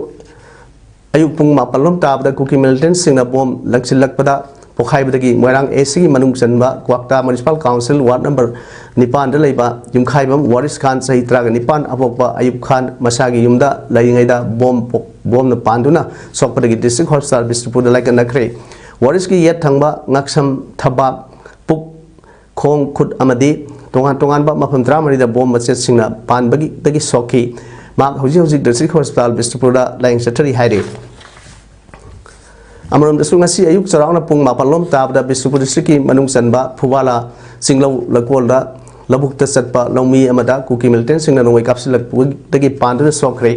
ꯑꯌꯨꯛ ꯄꯨꯡ ꯃꯥꯄꯜ ꯂꯣꯝ ꯇꯥꯕꯗ ꯀꯨꯀꯤ ꯃꯤꯂꯤꯇꯦꯟꯁꯤꯡꯅ ꯕꯣꯝ ꯂꯪꯁꯤꯜꯂꯛꯄꯗ ꯄꯣꯈꯥꯏꯕꯗꯒꯤ ꯃꯣꯏꯔꯥꯡ ꯑꯦꯁꯤꯒꯤ ꯃꯅꯨꯡ ꯆꯟꯕ ꯀ꯭ꯋꯥꯛꯇꯥ ꯃ꯭ꯌꯨꯅꯤꯁꯤꯄꯥꯜ ꯀꯥꯎꯟꯁꯤꯜ ꯋꯥꯔꯗ ꯅꯝꯕꯔ ꯅꯤꯄꯥꯟꯗ ꯂꯩꯕ ꯌꯨꯝꯈꯥꯏꯕꯝ ꯋꯥꯔꯤꯁ ꯈꯥꯟ, ꯆꯍꯤ ꯇꯔꯥꯒ ꯅꯤꯄꯥꯟ, ꯑꯄꯣꯛꯄ ꯑꯌꯨꯕ ꯈꯥꯟ, ꯃꯁꯥꯒꯤ ꯌꯨꯝꯗ ꯂꯩꯔꯤꯉꯩꯗ ꯕꯣꯝ ꯄꯣ-, ꯕꯣꯝꯅ ꯄꯥꯟꯗꯨꯅ ꯁꯣꯛꯄꯗꯒꯤ ꯗꯤꯁꯇ꯭ꯔꯤꯛ ꯍꯣꯁꯄꯤꯇꯥꯜ ꯕꯤꯁꯅꯨꯄꯨꯔꯗ ꯂꯥꯏꯀꯠꯅꯈ꯭ꯔꯦ꯫ ꯋꯥꯔꯤꯁꯀꯤ ꯌꯦꯠ ꯊꯪꯕ ꯉꯛꯁꯝ, ꯊꯕꯥꯛ, ꯄꯨꯛ, ꯈꯣꯡ, ꯈꯨꯠ ꯑꯃꯗꯤ ꯇꯣꯉꯥꯟ ꯇꯣꯉꯥꯟꯕ ꯃꯐꯝ ꯇꯔꯥꯃꯔꯤꯗ ꯕꯣꯝ ꯃꯆꯦꯠꯁꯤꯡꯅ ꯄꯥꯟꯕꯒꯤꯗꯒꯤ ꯁꯣꯛꯈꯤ꯫ ꯃꯍꯥꯛ ꯍꯧꯖꯤꯛ ꯍꯧꯖꯤꯛ ꯗꯤꯁꯇ꯭ꯔꯤꯛ ꯍꯣꯁꯄꯤꯇꯥꯜ ꯕꯤꯁꯅꯨꯄꯨꯔꯗ ꯂꯥꯌꯦꯡ ꯆꯠꯊꯔꯤ ꯍꯥꯏꯔꯤ꯫ ꯑꯃꯔꯣꯝꯗꯁꯨ ꯉꯁꯤ ꯑꯌꯨꯛ ꯆꯥꯎꯔꯥꯛꯅ ꯄꯨꯡ ꯃꯥꯄꯜ ꯂꯣꯝ ꯇꯥꯕꯗ ꯕꯤꯁꯅꯨꯄꯨꯔ ꯗꯤꯁꯇ꯭ꯔꯤꯛꯀꯤ ꯃꯅꯨꯡ ꯆꯟꯕ ꯐꯨꯕꯥꯂꯥ ꯆꯤꯡꯂꯧ ꯂꯩꯀꯣꯜꯗ ꯂꯧꯕꯨꯛꯇ ꯆꯠꯄ ꯂꯧꯃꯤ ꯑꯃꯗ ꯀꯨꯀꯤ ꯃꯤꯂꯤꯇꯦꯟꯁꯤꯡꯅ ꯅꯣꯡꯃꯩ ꯀꯥꯞꯁꯤꯜꯂꯛꯄꯗꯒꯤ ꯄꯥꯟꯗꯨꯅ ꯁꯣꯛꯈ꯭ꯔꯦ꯫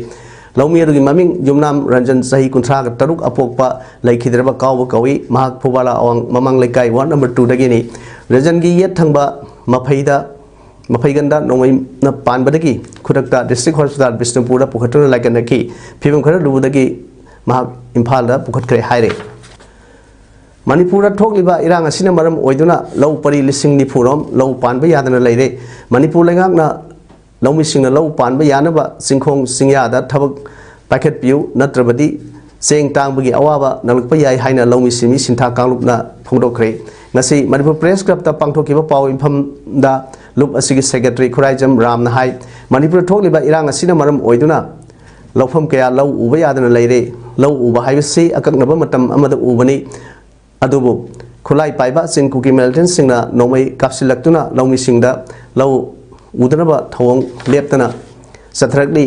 ꯂꯧꯃꯤ ꯑꯗꯨꯒꯤ ꯃꯃꯤꯡ ꯌꯨꯝꯅꯥꯝ ꯔꯟꯖꯟ, ꯆꯍꯤ ꯀꯨꯟꯊ꯭ꯔꯥꯒ ꯇꯔꯨꯛ, ꯑꯄꯣꯛꯄ ꯂꯩꯈꯤꯗ꯭ꯔꯕ ꯀꯥꯎꯕ ꯀꯧꯏ꯫ ꯃꯍꯥꯛ ꯐꯨꯕꯥꯂꯥ ꯑꯋꯥꯡ ꯃꯃꯥꯡ ꯂꯩꯀꯥꯏ ꯋꯥꯔꯗ ꯅꯝꯕꯔ ꯇꯨꯗꯒꯤꯅꯤ꯫ ꯔꯟꯖꯟꯒꯤ ꯌꯦꯠ ꯊꯪꯕ ꯃꯐꯩꯗ, ꯃꯐꯩꯒꯟꯗ ꯅꯣꯡꯃꯩꯅ ꯄꯥꯟꯕꯗꯒꯤ ꯈꯨꯗꯛꯇ ꯗꯤꯁꯇ꯭ꯔꯤꯛ ꯍꯣꯁꯄꯤꯇꯥꯜ ꯕꯤꯁꯅꯨꯄꯨꯔꯗ ꯄꯨꯈꯠꯇꯨꯅ ꯂꯥꯏꯀꯠꯅꯈꯤ꯫ ꯐꯤꯕꯝ ꯈꯔ ꯂꯨꯕꯗꯒꯤ ꯃꯍꯥꯛ ꯏꯝꯐꯥꯜꯗ ꯄꯨꯈꯠꯈ꯭ꯔꯦ ꯍꯥꯏꯔꯦ꯫ ꯃꯅꯤꯄꯨꯔꯗ ꯊꯣꯛꯂꯤꯕ ꯏꯔꯥꯡ ꯑꯁꯤꯅ ꯃꯔꯝ ꯑꯣꯏꯗꯨꯅ ꯂꯧ ꯄꯔꯤ ꯂꯤꯁꯤꯡ ꯅꯤꯐꯨ ꯔꯣꯝ ꯂꯧ ꯄꯥꯟꯕ ꯌꯥꯗꯅ ꯂꯩꯔꯦ꯫ ꯃꯅꯤꯄꯨꯔ ꯂꯩꯉꯥꯛꯅ ꯂꯧꯃꯤꯁꯤꯡꯅ ꯂꯧ ꯄꯥꯟꯕ ꯌꯥꯅꯕ ꯆꯤꯡꯈꯣꯡ ꯆꯤꯡꯌꯥꯗ ꯊꯕꯛ ꯄꯥꯏꯈꯠꯄꯤꯌꯨ, ꯅꯠꯇ꯭ꯔꯕꯗꯤ ꯆꯦꯡ ꯇꯥꯡꯕꯒꯤ ꯑꯋꯥꯕ ꯅꯪꯂꯛꯄ ꯌꯥꯏ ꯍꯥꯏꯅ ꯂꯧꯃꯤ ꯁꯤꯟꯃꯤ ꯁꯤꯟꯊꯥ ꯀꯥꯡꯂꯨꯞꯅ ꯐꯣꯡꯗꯣꯛꯈ꯭ꯔꯦ꯫ ꯉꯁꯤ ꯃꯅꯤꯄꯨꯔ ꯄ꯭ꯔꯦꯁ ꯀ꯭ꯂꯕꯇ ꯄꯥꯡꯊꯣꯛꯈꯤꯕ ꯄꯥꯎ ꯃꯤꯐꯝꯗ ꯂꯨꯞ ꯑꯁꯤꯒꯤ ꯁꯦꯀ꯭ꯔꯦꯇꯔꯤ ꯈꯨꯔꯥꯏꯖꯝ ꯔꯥꯝꯅ ꯍꯥꯏ, ꯃꯅꯤꯄꯨꯔꯗ ꯊꯣꯛꯂꯤꯕ ꯏꯔꯥꯡ ꯑꯁꯤꯅ ꯃꯔꯝ ꯑꯣꯏꯗꯨꯅ ꯂꯧꯐꯝ ꯀꯌꯥ ꯂꯧ ꯎꯕ ꯌꯥꯗꯅ ꯂꯩꯔꯦ꯫ ꯂꯧ ꯎꯕ ꯍꯥꯏꯕꯁꯤ ꯑꯀꯛꯅꯕ ꯃꯇꯝ ꯑꯃꯗ ꯎꯕꯅꯤ꯫ ꯑꯗꯨꯕꯨ ꯈꯨꯠꯂꯥꯏ ꯄꯥꯏꯕ ꯆꯤꯡ ꯀꯨꯀꯤ ꯃꯤꯂꯤꯇꯦꯟꯁꯤꯡꯅ ꯅꯣꯡꯃꯩ ꯀꯥꯞꯁꯤꯜꯂꯛꯇꯨꯅ ꯂꯧꯃꯤꯁꯤꯡꯗ ꯂꯧ ꯎꯗꯅꯕ ꯊꯧꯑꯣꯡ ꯂꯦꯞꯇꯅ ꯆꯠꯊꯔꯛꯂꯤ꯫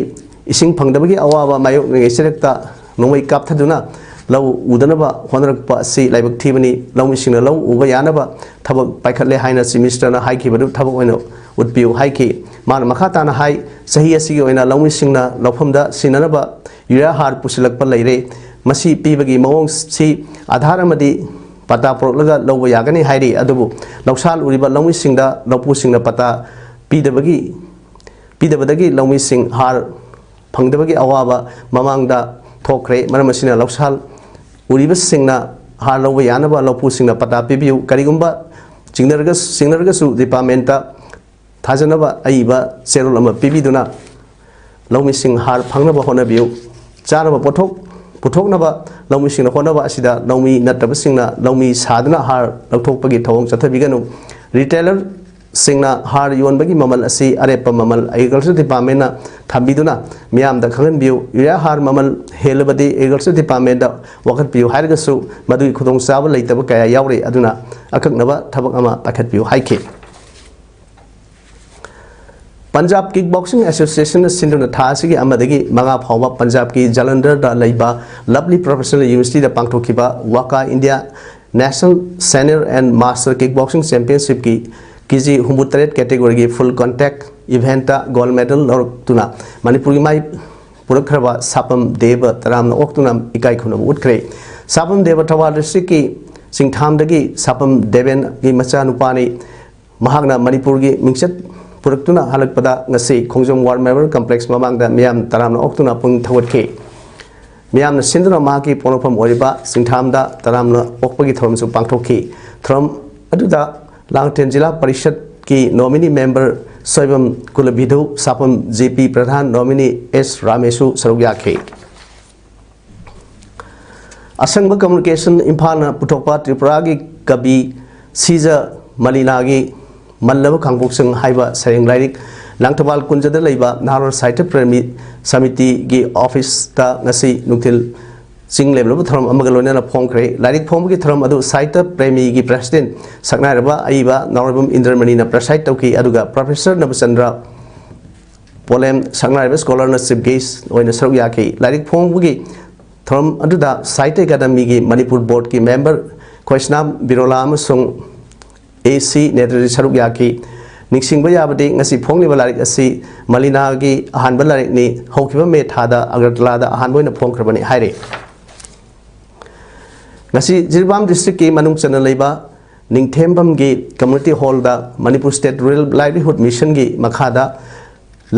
ꯏꯁꯤꯡ ꯐꯪꯗꯕꯒꯤ ꯑꯋꯥꯕ ꯃꯥꯌꯣꯛꯅꯔꯤꯉꯩ ꯆꯔꯛꯇ ꯅꯣꯡꯃꯩ ꯀꯥꯞꯊꯗꯨꯅ ꯂꯧ ꯎꯗꯅꯕ ꯍꯣꯠꯅꯔꯛꯄ ꯑꯁꯤ ꯂꯥꯏꯕꯛ ꯊꯤꯕꯅꯤ꯫ ꯂꯧꯃꯤꯁꯤꯡꯅ ꯂꯧ ꯎꯕ ꯌꯥꯅꯕ ꯊꯕꯛ ꯄꯥꯏꯈꯠꯂꯦ ꯍꯥꯏꯅ ꯆꯤꯐ ꯃꯤꯅꯤꯁꯇꯔꯅ ꯍꯥꯏꯈꯤꯕꯗꯨ ꯊꯕꯛ ꯑꯣꯏꯅ ꯎꯠꯄꯤꯌꯨ ꯍꯥꯏꯈꯤ꯫ ꯃꯥꯅ ꯃꯈꯥ ꯇꯥꯅ ꯍꯥꯏ, ꯆꯍꯤ ꯑꯁꯤꯒꯤ ꯑꯣꯏꯅ ꯂꯧꯃꯤꯁꯤꯡꯅ ꯂꯧꯐꯝꯗ ꯁꯤꯖꯤꯟꯅꯅꯕ ꯌꯨꯔꯤꯌꯥ ꯍꯥꯔ ꯄꯨꯁꯤꯜꯂꯛꯄ ꯂꯩꯔꯦ꯫ ꯃꯁꯤ ꯄꯤꯕꯒꯤ ꯃꯑꯣꯡꯁꯤ ꯑꯥꯙꯥꯔ ꯑꯃꯗꯤ ꯄꯇꯥ ꯄꯨꯔꯛꯂꯒ ꯂꯧꯕ ꯌꯥꯒꯅꯤ ꯍꯥꯏꯔꯤ꯫ ꯑꯗꯨꯕꯨ ꯂꯧꯁꯥꯜ ꯎꯔꯤꯕ ꯂꯧꯃꯤꯁꯤꯡꯗ ꯂꯧꯄꯨꯁꯤꯡꯅ ꯄꯇꯥ ꯄꯤꯗꯕꯒꯤ, ꯄꯤꯗꯕꯗꯒꯤ ꯂꯧꯃꯤꯁꯤꯡ ꯍꯥꯔ ꯐꯪꯗꯕꯒꯤ ꯑꯋꯥꯕ ꯃꯃꯥꯡꯗ ꯊꯣꯛꯈ꯭ꯔꯦ꯫ ꯃꯔꯝ ꯑꯁꯤꯅ ꯂꯧꯁꯥꯜ ꯎꯔꯤꯕꯁꯤꯡꯅ ꯍꯥꯔ ꯂꯧꯕ ꯌꯥꯅꯕ ꯂꯧꯄꯨꯁꯤꯡꯅ ꯄꯇꯥ ꯄꯤꯕꯤꯌꯨ꯫ ꯀꯔꯤꯒꯨꯝꯕ ꯆꯤꯡꯅꯔꯒ-, ꯆꯤꯡꯅꯔꯒꯁꯨ departmentꯇ ꯊꯥꯖꯅꯕ ꯑꯏꯕ ꯆꯦꯔꯣꯜ ꯑꯃ ꯄꯤꯕꯤꯗꯨꯅ ꯂꯧꯃꯤꯁꯤꯡ ꯍꯥꯔ ꯐꯪꯅꯕ ꯍꯣꯠꯅꯕꯤꯌꯨ꯫ ꯆꯥꯅꯕ ꯄꯣꯠꯊꯣꯛ ꯄꯨꯊꯣꯛꯅꯕ ꯂꯧꯃꯤꯁꯤꯡꯅ ꯍꯣꯠꯅꯕ ꯑꯁꯤꯗ ꯂꯧꯃꯤ ꯅꯠꯇꯕꯁꯤꯡꯅ ꯂꯧꯃꯤ ꯁꯥꯗꯨꯅ ꯍꯥꯔ ꯂꯧꯊꯣꯛꯄꯒꯤ ꯊꯧꯑꯣꯡ ꯆꯠꯊꯕꯤꯒꯅꯨ꯫ Retailerꯁꯤꯡꯅ ꯍꯥꯔ ꯌꯣꯟꯕꯒꯤ ꯃꯃꯜ ꯑꯁꯤ ꯑꯔꯦꯞꯄ ꯃꯃꯜ Agriculture Departmentꯅ ꯊꯝꯕꯤꯗꯨꯅ ꯃꯤꯌꯥꯝꯗ ꯈꯪꯍꯟꯕꯤꯌꯨ꯫ ꯌꯨꯔꯤꯌꯥ ꯍꯥꯔ ꯃꯃꯜ ꯍꯦꯜꯂꯕꯗꯤ Agriculture Departmentꯇ ꯋꯥꯀꯠꯄꯤꯌꯨ ꯍꯥꯏꯔꯒꯁꯨ ꯃꯗꯨꯒꯤ ꯈꯨꯗꯣꯡꯆꯥꯕ ꯂꯩꯇꯕ ꯀꯌꯥ ꯌꯥꯎꯔꯤ꯫ ꯑꯗꯨꯅ ꯑꯀꯛꯅꯕ ꯊꯕꯛ ꯑꯃ ꯄꯥꯏꯈꯠꯄꯤꯌꯨ ꯍꯥꯏꯈꯤ꯫ Punjab Kick Boxing Associationꯅ ꯁꯤꯟꯗꯨꯅ ꯊꯥ ꯑꯁꯤꯒꯤ ꯑꯃꯗꯒꯤ ꯃꯉꯥ ꯐꯥꯎꯕ ꯄꯟꯖꯥꯕꯀꯤ ꯖꯂꯟꯙꯔꯗ ꯂꯩꯕ Lovely Professional Universityꯗ ꯄꯥꯡꯊꯣꯛꯈꯤꯕ WACA India National Senior and Master Kick Boxing Championshipꯀꯤ KG ꯍꯨꯝꯐꯨꯇꯔꯦꯠ categoryꯒꯤ full contact eventꯇ gold medal ꯂꯧꯔꯛꯇꯨꯅ ꯃꯅꯤꯄꯨꯔꯒꯤ ꯃꯥꯏ ꯄꯨꯔꯛꯈ꯭ꯔꯕ ꯁꯥꯄꯝ ꯗꯦꯕ ꯇꯔꯥꯝꯅ ꯑꯣꯛꯇꯨꯅ ꯏꯀꯥꯏ ꯈꯨꯝꯅꯕ ꯎꯠꯈ꯭ꯔꯦ꯫ ꯁꯥꯄꯝ ꯗꯦꯕ ꯊꯧꯕꯥꯜ districtꯀꯤ ꯆꯤꯡꯊꯥꯝꯗꯒꯤ ꯁꯥꯄꯝ ꯗꯦꯕꯦꯟꯒꯤ ꯃꯆꯥꯅꯨꯄꯥꯅꯤ꯫ ꯃꯍꯥꯛꯅ ꯃꯅꯤꯄꯨꯔꯒꯤ ꯃꯤꯡꯆꯠ ꯄꯨꯔꯛꯇꯨꯅ ꯍꯜꯂꯛꯄꯗ ꯉꯁꯤ ꯈꯣꯡꯖꯣꯝ War Memorial Complex ꯃꯃꯥꯡꯗ ꯃꯤꯌꯥꯝ ꯇꯔꯥꯝꯅ ꯑꯣꯛꯇꯨꯅ ꯄꯨꯛꯅꯤꯡ ꯊꯧꯒꯠꯈꯤ꯫ ꯃꯤꯌꯥꯝꯅ ꯁꯤꯟꯗꯨꯅ ꯃꯍꯥꯛꯀꯤ ꯄꯣꯛꯅꯐꯝ ꯑꯣꯏꯔꯤꯕ ꯆꯤꯡꯊꯥꯝꯗ ꯇꯔꯥꯝꯅ ꯑꯣꯛꯄꯒꯤ ꯊꯧꯔꯝꯁꯨ ꯄꯥꯡꯊꯣꯛꯈꯤ꯫ ꯊꯧꯔꯝ ꯑꯗꯨꯗ ꯂꯥꯡꯊꯦꯟ ꯖꯤꯂꯥ ꯄꯔꯤꯁꯠꯀꯤ nominee member ꯁꯣꯏꯕꯝ ꯀꯨꯂꯕꯤꯙꯨ, ꯁꯥꯄꯝ JP ꯄ꯭ꯔꯙꯥꯟ, nominee ꯑꯦꯁ ꯔꯥꯃꯦꯁꯁꯨ ꯁꯔꯨꯛ ꯌꯥꯈꯤ꯫ ꯑꯁꯪꯕ Communication ꯏꯝꯐꯥꯜꯅ ꯄꯨꯊꯣꯛꯄ ꯇ꯭ꯔꯤꯄꯨꯔꯥꯒꯤ ꯀꯕꯤ ꯁꯤꯖ ꯃꯂꯤꯅꯥꯒꯤ ꯃꯜꯂꯕ ꯈꯥꯡꯄꯣꯛꯁꯪ ꯍꯥꯏꯕ ꯁꯩꯔꯦꯡ ꯂꯥꯏꯔꯤꯛ ꯂꯥꯡꯊꯕꯥꯜ ꯀꯨꯟꯖꯗ ꯂꯩꯕ ꯅꯍꯥꯔꯣꯜ ꯁꯥꯍꯤꯇ꯭ꯌ ꯄ꯭ꯔꯦꯃꯤ ꯁꯃꯤꯇꯤꯒꯤ officeꯇ ꯉꯁꯤ ꯅꯨꯡꯊꯤꯜ ꯆꯤꯡ ꯂꯦꯝꯂꯕ ꯊꯧꯔꯝ ꯑꯃꯒ ꯂꯣꯏꯅꯅ ꯐꯣꯡꯈ꯭ꯔꯦ꯫ ꯂꯥꯏꯔꯤꯛ ꯐꯣꯡꯕꯒꯤ ꯊꯧꯔꯝ ꯑꯗꯨ ꯁꯥꯍꯤꯇ꯭ꯌ ꯄ꯭ꯔꯦꯃꯤꯒꯤ president ꯁꯛꯅꯥꯏꯔꯕ ꯑꯏꯕ ꯅꯥꯎꯔꯩꯕꯝ ꯏꯟꯗ꯭ꯔꯃꯅꯤꯅ preside ꯇꯧꯈꯤ, ꯑꯗꯨꯒ Professor ꯅꯕꯆꯟꯗ꯭ꯔ ꯄꯣꯂꯦꯝ ꯁꯛꯅꯥꯏꯔꯕ scholarꯅ chief guest ꯑꯣꯏꯅ ꯁꯔꯨꯛ ꯌꯥꯈꯤ꯫ ꯂꯥꯏꯔꯤꯛ ꯐꯣꯡꯕꯒꯤ ꯊꯧꯔꯝ ꯑꯗꯨꯗ ꯁꯥꯍꯤꯇ꯭ꯌ ꯑꯦꯀꯥꯗꯃꯤꯒꯤ ꯃꯅꯤꯄꯨꯔ boardꯀꯤ member ꯈꯣꯏꯁꯅꯥꯝ ꯕꯤꯔꯣꯂꯥ ꯑꯃꯁꯨꯡ AC ꯅꯦꯇ꯭ꯔꯖꯤꯠ ꯁꯔꯨꯛ ꯌꯥꯈꯤ꯫ ꯅꯤꯡꯁꯤꯡꯕ ꯌꯥꯕꯗꯤ ꯉꯁꯤ ꯐꯣꯡꯂꯤꯕ ꯂꯥꯏꯔꯤꯛ ꯑꯁꯤ ꯃꯂꯤꯅꯥꯒꯤ ꯑꯍꯥꯟꯕ ꯂꯥꯏꯔꯤꯛꯅꯤ꯫ ꯍꯧꯈꯤꯕ ꯃꯦ ꯊꯥꯗ ꯑꯒꯔꯇꯂꯥꯗ ꯑꯍꯥꯟꯕ ꯑꯣꯏꯅ ꯐꯣꯡꯈ꯭ꯔꯕꯅꯤ ꯍꯥꯏꯔꯤ꯫ ꯉꯁꯤ ꯖꯤꯔꯤꯕꯥꯝ districtꯀꯤ ꯃꯅꯨꯡ ꯆꯟꯅ ꯂꯩꯕ ꯅꯤꯡꯊꯦꯝꯕꯝꯒꯤ community hallꯗ Manipur State Rural Livelihood Missionꯒꯤ ꯃꯈꯥꯗ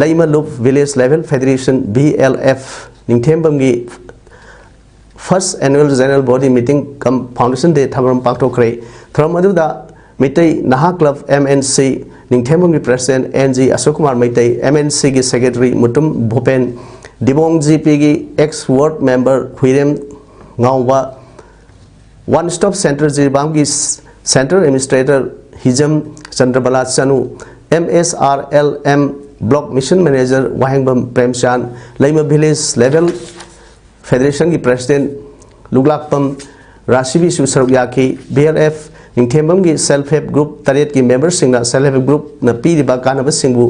ꯂꯩꯃ ꯂꯨꯞ Village Level Federation, VLF, ꯅꯤꯡꯊꯦꯝꯕꯝꯒꯤ First Annual General Body Meeting cum Foundation Day ꯊꯧꯔꯝ ꯄꯥꯡꯊꯣꯛꯈ꯭ꯔꯦ꯫ ꯊꯧꯔꯝ ꯑꯗꯨꯗ ꯃꯤꯇꯩ ꯅꯍꯥ ꯀ꯭ꯂꯕ M N C ꯅꯤꯡꯊꯦꯝꯕꯝꯒꯤ President N G Ashok Kumar Meitei, M N C ꯒꯤ Secretary Mutum Bhupen, Dibong G P ꯒꯤ ex ward member Huirem Ngaoba, One Stop Center ꯖꯤꯔꯤꯕꯥꯝꯒꯤ Center Administrator ꯍꯤꯖꯝ ꯆꯟꯗ꯭ꯔꯕꯂꯥ ꯆꯅꯨ, M S R L M Block Mission Manager ꯋꯥꯍꯦꯡꯕꯝ ꯄ꯭ꯔꯦꯝꯆꯥꯟ, ꯂꯩꯃ Village Level Federation ꯒꯤ President ꯂꯨꯛꯂꯥꯛꯄꯝ ꯔꯥꯁꯤꯕꯤꯁꯨ ꯁꯔꯨꯛ ꯌꯥꯈꯤ꯫ B L F ꯅꯤꯡꯊꯦꯝꯕꯝꯒꯤ Self Help Group ꯇꯔꯦꯠꯀꯤ member ꯁꯤꯡꯅ Self Help Group ꯅ ꯄꯤꯔꯤꯕ ꯀꯥꯟꯅꯕꯁꯤꯡꯕꯨ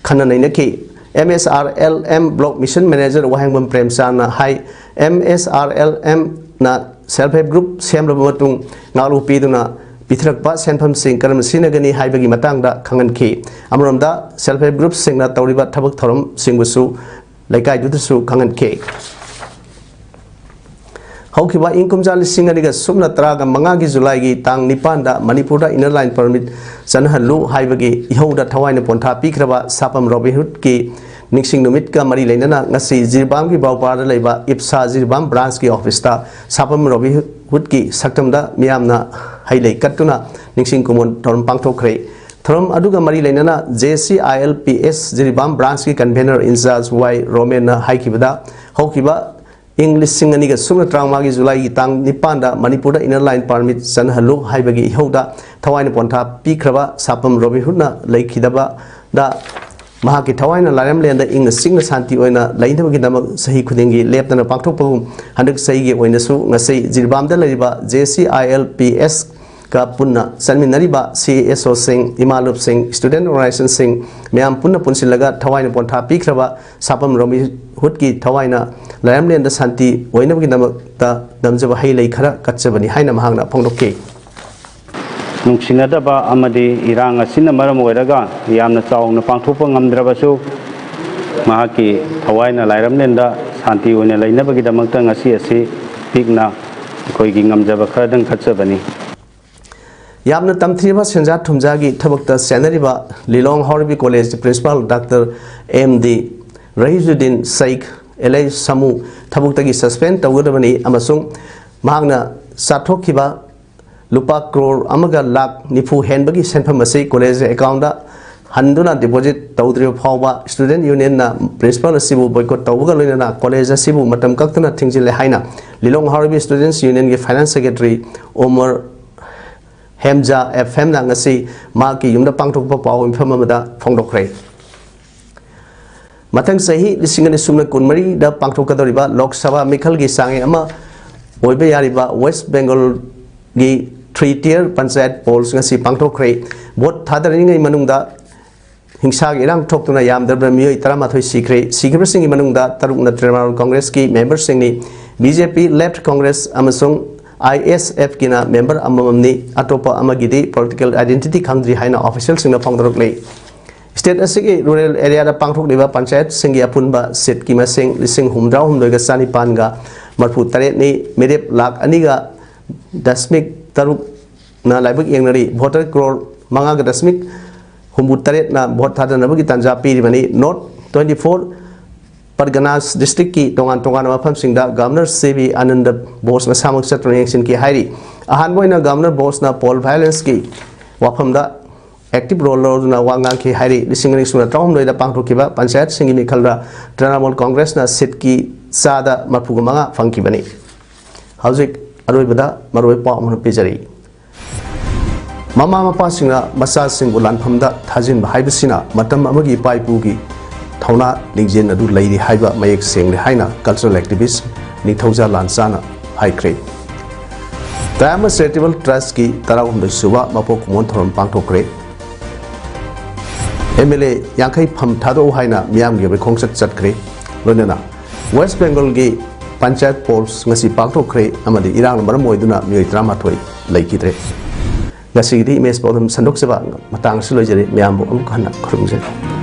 ꯈꯟꯅ ꯅꯩꯅꯈꯤ꯫ M S R L M Block Mission Manager ꯋꯥꯍꯦꯡꯕꯝ ꯄ꯭ꯔꯦꯝꯆꯥꯟꯅ ꯍꯥꯏ, M S R L M ꯅ Self Help Group ꯁꯦꯝꯂꯕ ꯃꯇꯨꯡ ꯉꯥꯛꯂꯨ ꯄꯤꯗꯨꯅ ꯄꯤꯊꯔꯛꯄ ꯁꯦꯟꯐꯝꯁꯤꯡ ꯀꯔꯝꯅ ꯁꯤꯖꯤꯟꯅꯒꯅꯤ ꯍꯥꯏꯕꯒꯤ ꯃꯇꯥꯡꯗ ꯈꯪꯍꯟꯈꯤ꯫ ꯑꯃꯔꯣꯝꯗ Self Help Group ꯁꯤꯡꯅ ꯇꯧꯔꯤꯕ ꯊꯕꯛ ꯊꯧꯔꯝꯁꯤꯡꯕꯨꯁꯨ ꯂꯩꯀꯥꯏꯗꯨꯗꯁꯨ ꯈꯪꯍꯟꯈꯤ꯫ ꯍꯧꯈꯤꯕ ꯏꯪ ꯀꯨꯝꯖꯥ ꯂꯤꯁꯤꯡ ꯑꯅꯤꯒ ꯁꯨꯞꯅ ꯇꯔꯥꯒ ꯃꯉꯥꯒꯤ ꯖꯨꯂꯥꯏꯒꯤ ꯇꯥꯡ ꯅꯤꯄꯥꯟꯗ ꯃꯅꯤꯄꯨꯔꯗ Inner Line Permit ꯆꯠꯅꯍꯜꯂꯨ ꯍꯥꯏꯕꯒꯤ ꯏꯍꯧꯗ ꯊꯋꯥꯏꯅ ꯄꯣꯟꯊꯥ ꯄꯤꯈ꯭ꯔꯕ ꯁꯥꯄꯝ ꯔꯣꯕꯤꯟꯍꯨꯗꯀꯤ ꯅꯤꯡꯁꯤꯡ ꯅꯨꯃꯤꯠꯀ ꯃꯔꯤ ꯂꯩꯅꯅ ꯉꯁꯤ ꯖꯤꯔꯤꯕꯥꯝꯒꯤ ꯕꯥꯎꯄꯥꯔꯗ ꯂꯩꯕ ꯏꯞꯁꯥ ꯖꯤꯔꯤꯕꯥꯝ branch ꯀꯤ office ꯇ ꯁꯥꯄꯝ ꯔꯣꯕꯤꯟꯍꯨꯗꯀꯤ ꯁꯛꯇꯝꯗ ꯃꯤꯌꯥꯝꯅ ꯍꯩ ꯂꯩ ꯀꯠꯇꯨꯅ ꯅꯤꯡꯁꯤꯡ ꯀꯨꯝꯑꯣꯟ ꯊꯧꯔꯝ ꯄꯥꯡꯊꯣꯛꯈ꯭ꯔꯦ꯫ ꯊꯧꯔꯝ ꯑꯗꯨꯒ ꯃꯔꯤ ꯂꯩꯅꯅ J C I L P S Jiribam branch ꯀꯤ convener in charge ꯋꯥꯏ ꯔꯣꯃꯦꯟꯅ ꯍꯥꯏꯈꯤꯕꯗ, ꯍꯧꯈꯤꯕ ꯏꯪ ꯂꯤꯁꯤꯡ ꯑꯅꯤꯒ ꯁꯨꯞꯅ ꯇꯔꯥꯃꯉꯥꯒꯤ ꯖꯨꯂꯥꯏꯒꯤ ꯇꯥꯡ ꯅꯤꯄꯥꯟꯗ ꯃꯅꯤꯄꯨꯔꯗ Inner Line Permit ꯆꯠꯅꯍꯜꯂꯨ ꯍꯥꯏꯕꯒꯤ ꯏꯍꯧꯗ ꯊꯋꯥꯏꯅ ꯄꯣꯟꯊꯥ ꯄꯤꯈ꯭ꯔꯕ ꯁꯥꯄꯝ ꯔꯣꯕꯤꯟꯍꯨꯗꯅ ꯂꯩꯈꯤꯗꯕꯗ ꯃꯍꯥꯛꯀꯤ ꯊꯋꯥꯏꯅ ꯂꯥꯏꯔꯝꯂꯦꯟꯗ ꯏꯪꯅ ꯆꯤꯛꯅ ꯁꯥꯟꯇꯤ ꯑꯣꯏꯅ ꯂꯩꯅꯕꯒꯤꯗꯃꯛ ꯆꯍꯤ ꯈꯨꯗꯤꯡꯒꯤ ꯂꯦꯞꯇꯅ ꯄꯥꯡꯊꯣꯛꯄꯒꯨꯝ ꯍꯟꯗꯛ ꯆꯍꯤꯒꯤ ꯑꯣꯏꯅꯁꯨ ꯉꯁꯤ ꯖꯤꯔꯤꯕꯥꯝꯗ ꯂꯩꯔꯤꯕ J C I L P S ꯀ ꯄꯨꯟꯅ ꯆꯠꯃꯤꯟꯅꯔꯤꯕ C S O ꯁꯤꯡ, ꯏꯃꯥ ꯂꯨꯞꯁꯤꯡ, student organization ꯁꯤꯡ ꯃꯌꯥꯝ ꯄꯨꯟꯅ ꯄꯨꯟꯁꯤꯜꯂꯒ ꯊꯋꯥꯏꯅ ꯄꯣꯟꯊꯥ ꯄꯤꯈ꯭ꯔꯕ ꯁꯥꯄꯝ ꯔꯣꯕꯤꯟꯍꯨꯗꯀꯤ ꯊꯋꯥꯏꯅ ꯂꯥꯏꯔꯝꯂꯦꯟꯗ ꯁꯥꯟꯇꯤ ꯑꯣꯏꯅꯕꯒꯤꯗꯃꯛꯇ ꯅꯝꯖꯕ ꯍꯩ ꯂꯩ ꯈꯔ ꯀꯠꯆꯕꯅꯤ ꯍꯥꯏꯅ ꯃꯍꯥꯛꯅ ꯐꯣꯡꯗꯣꯛꯈꯤ꯫ ꯅꯨꯡꯁꯤꯅꯗꯕ ꯑꯃꯗꯤ ꯏꯔꯥꯡ ꯑꯁꯤꯅ ꯃꯔꯝ ꯑꯣꯏꯔꯒ ꯌꯥꯝꯅ ꯆꯥꯎꯅ ꯄꯥꯡꯊꯣꯛꯄ ꯉꯝꯗ꯭ꯔꯕꯁꯨ, ꯃꯍꯥꯛꯀꯤ ꯊꯋꯥꯏꯅ ꯂꯥꯏꯔꯝꯂꯦꯟꯗ ꯁꯥꯟꯇꯤ ꯑꯣꯏꯅ ꯂꯩꯅꯕꯒꯤꯗꯃꯛꯇ ꯉꯁꯤ ꯑꯁꯤ ꯄꯤꯛꯅ ꯑꯩꯈꯣꯏꯒꯤ ꯉꯝꯖꯕ ꯈꯔꯗꯪ ꯀꯠꯆꯕꯅꯤ꯫ ꯌꯥꯝꯅ ꯇꯝꯊꯤꯔꯕ ꯁꯦꯟꯖꯥ ꯊꯨꯝꯖꯥꯒꯤ ꯊꯕꯛꯇ ꯆꯦꯟꯅꯔꯤꯕ Lilong Haoreibi College Principal Doctor M D Rahizuddin Sheikh, L ꯑꯩ ꯁꯥꯃꯨ ꯊꯕꯛꯇꯒꯤ ꯁꯁꯄꯦꯟ ꯇꯧꯒꯗꯕꯅꯤ ꯑꯃꯁꯨꯡ ꯃꯍꯥꯛꯅ ꯆꯥꯊꯣꯛꯈꯤꯕ ꯂꯨꯄꯥ ꯀ꯭ꯔꯣꯔ ꯑꯃꯒ ꯂꯥꯈ ꯅꯤꯐꯨ ꯍꯦꯟꯕꯒꯤ ꯁꯦꯟꯐꯝ ꯑꯁꯤ ꯀꯣꯂꯦꯖ ꯑꯦꯀꯥꯎꯟꯗ ꯍꯟꯗꯨꯅ ꯗꯤꯄꯣꯖꯤꯠ ꯇꯧꯗ꯭ꯔꯤꯕ ꯐꯥꯎꯕ ꯁ꯭ꯇꯨꯗꯦꯟꯠ ꯌꯨꯅꯤꯌꯟꯅ ꯄ꯭ꯔꯤꯟꯁꯤꯄꯥꯜ ꯑꯁꯤꯕꯨ ꯕꯣꯏꯀꯣꯠ ꯇꯧꯕꯒ ꯂꯣꯏꯅꯅ ꯀꯣꯂꯦꯖ ꯑꯁꯤꯕꯨ ꯃꯇꯝ ꯀꯛꯇꯅ ꯊꯤꯡꯖꯤꯜꯂꯦ ꯍꯥꯏꯅ ꯂꯤꯂꯣꯡ ꯍꯥꯎꯔꯩꯕꯤ ꯁ꯭ꯇꯨꯗꯦꯟꯠꯁ ꯌꯨꯅꯤꯌꯟꯒꯤ ꯐꯥꯏꯅꯥꯟꯁ ꯁꯦꯀ꯭ꯔꯦꯇꯔꯤ ꯎꯃꯔ ꯍꯦꯝꯖꯥ ꯑꯦꯐ ꯑꯦꯝꯅ ꯉꯁꯤ ꯃꯍꯥꯛꯀꯤ ꯌꯨꯝꯗ ꯄꯥꯡꯊꯣꯛꯄ ꯄꯥꯎ ꯃꯤꯐꯝ ꯑꯃꯗ ꯐꯣꯡꯗꯣꯛꯈ꯭ꯔꯦ꯫ ꯃꯊꯪ ꯆꯍꯤ ꯂꯤꯁꯤꯡ ꯑꯅꯤ ꯁꯨꯞꯅ ꯀꯨꯟꯃꯔꯤꯗ ꯄꯥꯡꯊꯣꯛꯀꯗꯧꯔꯤꯕ ꯂꯣꯛ ꯁꯚꯥ ꯃꯤꯈꯜꯒꯤ ꯆꯥꯡꯌꯦꯡ ꯑꯃ ꯑꯣꯏꯕ ꯌꯥꯔꯤꯕ ꯋꯦꯁ ꯕꯦꯡꯒꯣꯜꯒꯤ ꯊ꯭ꯔꯤ ꯇꯤꯌꯔ ꯄꯟꯆꯥꯌꯠ ꯄꯣꯜꯁ ꯉꯁꯤ ꯄꯥꯡꯊꯣꯛꯈ꯭ꯔꯦ꯫ ꯚꯣꯠ ꯊꯥꯗꯔꯤꯉꯩ ꯃꯅꯨꯡꯗ ꯍꯤꯡꯁꯥꯒꯤ ꯏꯔꯥꯡ ꯊꯣꯛꯇꯨꯅ ꯌꯥꯝꯗ꯭ꯔꯕꯗ ꯃꯤꯑꯣꯏ ꯇꯔꯥꯃꯥꯊꯣꯏ ꯁꯤꯈ꯭ꯔꯦ꯫ ꯁꯤꯈꯤꯕꯁꯤꯡꯒꯤ ꯃꯅꯨꯡꯗ ꯇꯔꯨꯛꯅ ꯇ꯭ꯔꯤꯅꯃꯨꯜ ꯀꯣꯡꯒ꯭ꯔꯦꯁꯀꯤ ꯃꯦꯝꯕꯔꯁꯤꯡꯅꯤ꯫ ꯕꯤ ꯖꯦ ꯄꯤ, ꯂꯦꯐꯠ ꯀꯣꯡꯒ꯭ꯔꯦꯁ ꯑꯃꯁꯨꯡ ꯑꯥꯏ ꯑꯦꯁ ꯑꯦꯐꯀꯤꯅ ꯃꯦꯝꯕꯔ ꯑꯃꯃꯝꯅꯤ꯫ ꯑꯇꯣꯞꯄ ꯑꯃꯒꯤꯗꯤ ꯄꯣꯂꯤꯇꯤꯀꯦꯜ ꯑꯥꯏꯗꯦꯟꯇꯤꯇꯤ ꯈꯪꯗ꯭ꯔꯤ ꯍꯥꯏꯅ ꯑꯣꯐꯤꯁꯤꯌꯦꯜꯁꯤꯡꯅ ꯐꯣꯡꯗꯣꯔꯛꯂꯤ꯫ ꯁ꯭ꯇꯦꯠ ꯑꯁꯤꯒꯤ ꯔꯨꯔꯦꯜ ꯑꯦꯔꯤꯌꯥꯗ ꯄꯥꯡꯊꯣꯛꯂꯤꯕ ꯄꯟꯆꯥꯌꯠꯁꯤꯡꯒꯤ ꯑꯄꯨꯟꯕ ꯁꯤꯠꯀꯤ ꯃꯁꯤꯡ ꯂꯤꯁꯤꯡ ꯍꯨꯝꯐꯨꯇꯔꯥꯍꯨꯝꯗꯣꯏꯒ ꯆꯥꯅꯤꯄꯥꯟꯒ ꯃꯔꯤꯐꯨꯇꯔꯦꯠꯅꯤ꯫ ꯃꯤꯔꯦꯞ ꯂꯥꯈ ꯑꯅꯤꯒ ꯗꯁꯃꯤꯛ ꯇꯔꯨꯛꯅ ꯂꯥꯏꯕꯛ ꯌꯦꯡꯅꯔꯤ꯫ ꯚꯣꯇꯔ ꯀ꯭ꯔꯣꯔ ꯃꯉꯥꯒ ꯗꯁꯃꯤꯛ ꯍꯨꯝꯐꯨꯇꯔꯦꯠꯅ ꯚꯣꯠ ꯊꯥꯗꯅꯕꯒꯤ ꯇꯥꯟꯖꯥ ꯄꯤꯔꯤꯕꯅꯤ꯫ ꯅꯣꯔꯠ ꯇ꯭ꯋꯦꯟꯇꯤ ꯐꯣꯔ ꯄꯔꯒꯅꯥꯁ ꯗꯤꯁꯇ꯭ꯔꯤꯛꯀꯤ ꯇꯣꯉꯥꯟ ꯇꯣꯉꯥꯟꯕ ꯃꯐꯝꯁꯤꯡꯗ governor C V Anand Bose ꯃꯁꯥꯃꯛ ꯆꯠꯇꯨꯅ ꯌꯦꯡꯁꯤꯟꯈꯤ ꯍꯥꯏꯔꯤ꯫ ꯑꯍꯥꯟꯕ ꯑꯣꯏꯅ ꯒꯕꯔꯅꯔ ꯕꯣꯁꯅ ꯄꯣꯜ ꯚꯥꯏꯑꯣꯂꯦꯟꯁꯀꯤ ꯋꯥꯐꯝꯗ ꯑꯦꯛꯇꯤꯚ ꯔꯣꯜ ꯂꯧꯗꯨꯅ ꯋꯥ ꯉꯥꯡꯈꯤ ꯍꯥꯏꯔꯤ꯫ ꯂꯤꯁꯤꯡ ꯑꯅꯤ ꯁꯨꯞꯅ ꯇꯔꯥꯍꯨꯝꯗꯣꯏꯗ ꯄꯥꯡꯊꯣꯛꯈꯤꯕ ꯄꯟꯆꯥꯌꯠꯁꯤꯡꯒꯤ ꯃꯤꯈꯜꯗ ꯇ꯭ꯔꯤꯅꯃꯨꯜ ꯀꯣꯡꯒ꯭ꯔꯦꯁꯅ ꯁꯤꯠꯀꯤ ꯆꯥꯗ ꯃꯔꯤꯐꯨꯒ ꯃꯉꯥ ꯐꯪꯈꯤꯕꯅꯤ꯫ ꯍꯧꯖꯤꯛ ꯑꯔꯣꯏꯕꯗ ꯃꯔꯨꯑꯣꯏꯕ ꯄꯥꯎ ꯑꯃ ꯄꯤꯖꯔꯤ꯫ ꯃꯃꯥ ꯃꯄꯥꯁꯤꯡꯅ ꯃꯆꯥꯁꯤꯡꯕꯨ ꯂꯥꯟꯐꯝꯗ ꯊꯥꯖꯤꯟꯕ ꯍꯥꯏꯕꯁꯤꯅ ꯃꯇꯝ ꯑꯃꯒꯤ ꯏꯄꯥ ꯏꯄꯨꯒꯤ ꯊꯧꯅꯥ ꯂꯤꯡꯖꯦꯜ ꯑꯗꯨ ꯂꯩꯔꯤ ꯍꯥꯏꯕ ꯃꯌꯦꯛ ꯁꯦꯡꯂꯦ ꯍꯥꯏꯅ ꯀꯜꯆꯔꯦꯜ ꯑꯦꯛꯇꯤꯚꯤꯁ ꯅꯤꯡꯊꯧꯖꯥ ꯂꯥꯟꯆꯥꯅ ꯍꯥꯏꯈ꯭ꯔꯦ꯫ ꯇꯌꯥꯃ ꯆꯦꯔꯤꯇꯦꯕꯜ ꯇ꯭ꯔꯁꯀꯤ ꯇꯔꯥꯍꯨꯝꯗꯣꯏ ꯁꯨꯕ ꯃꯄꯣꯛ ꯀꯨꯝꯑꯣꯟ ꯊꯧꯔꯝ ꯄꯥꯡꯊꯣꯛꯈ꯭ꯔꯦ꯫ ꯑꯦꯝ ꯑꯦꯜ ꯑꯦ ꯌꯥꯡꯈꯩ ꯐꯝ ꯊꯥꯗꯣꯛꯎ ꯍꯥꯏꯅ ꯃꯤꯌꯥꯝꯒꯤ ꯑꯣꯏꯕ ꯈꯣꯡꯆꯠ ꯆꯠꯈ꯭ꯔꯦ꯫ ꯂꯣꯏꯅꯅ ꯋꯦꯁ ꯕꯦꯡꯒꯜꯒꯤ ꯄꯟꯆꯥꯌꯠ ꯄꯣꯜꯁ ꯉꯁꯤ ꯄꯥꯡꯊꯣꯛꯈ꯭ꯔꯦ ꯑꯃꯗꯤ ꯏꯔꯥꯡꯅ ꯃꯔꯝ ꯑꯣꯏꯗꯨꯅ ꯃꯤꯑꯣꯏ ꯇꯔꯥꯃꯥꯊꯣꯏ ꯂꯩꯈꯤꯗ꯭ꯔꯦ꯫ ꯉꯁꯤꯒꯤꯗꯤ ꯏꯃꯦꯖ ꯄꯥꯎꯗꯝ ꯁꯟꯗꯣꯛꯆꯕ ꯃꯇꯥꯡ ꯑꯁꯤ ꯂꯣꯏꯖꯔꯦ꯫ ꯃꯌꯥꯝꯕꯨ ꯑꯃꯨꯛ ꯍꯟꯅ ꯈꯨꯔꯨꯝꯖꯔꯤ꯫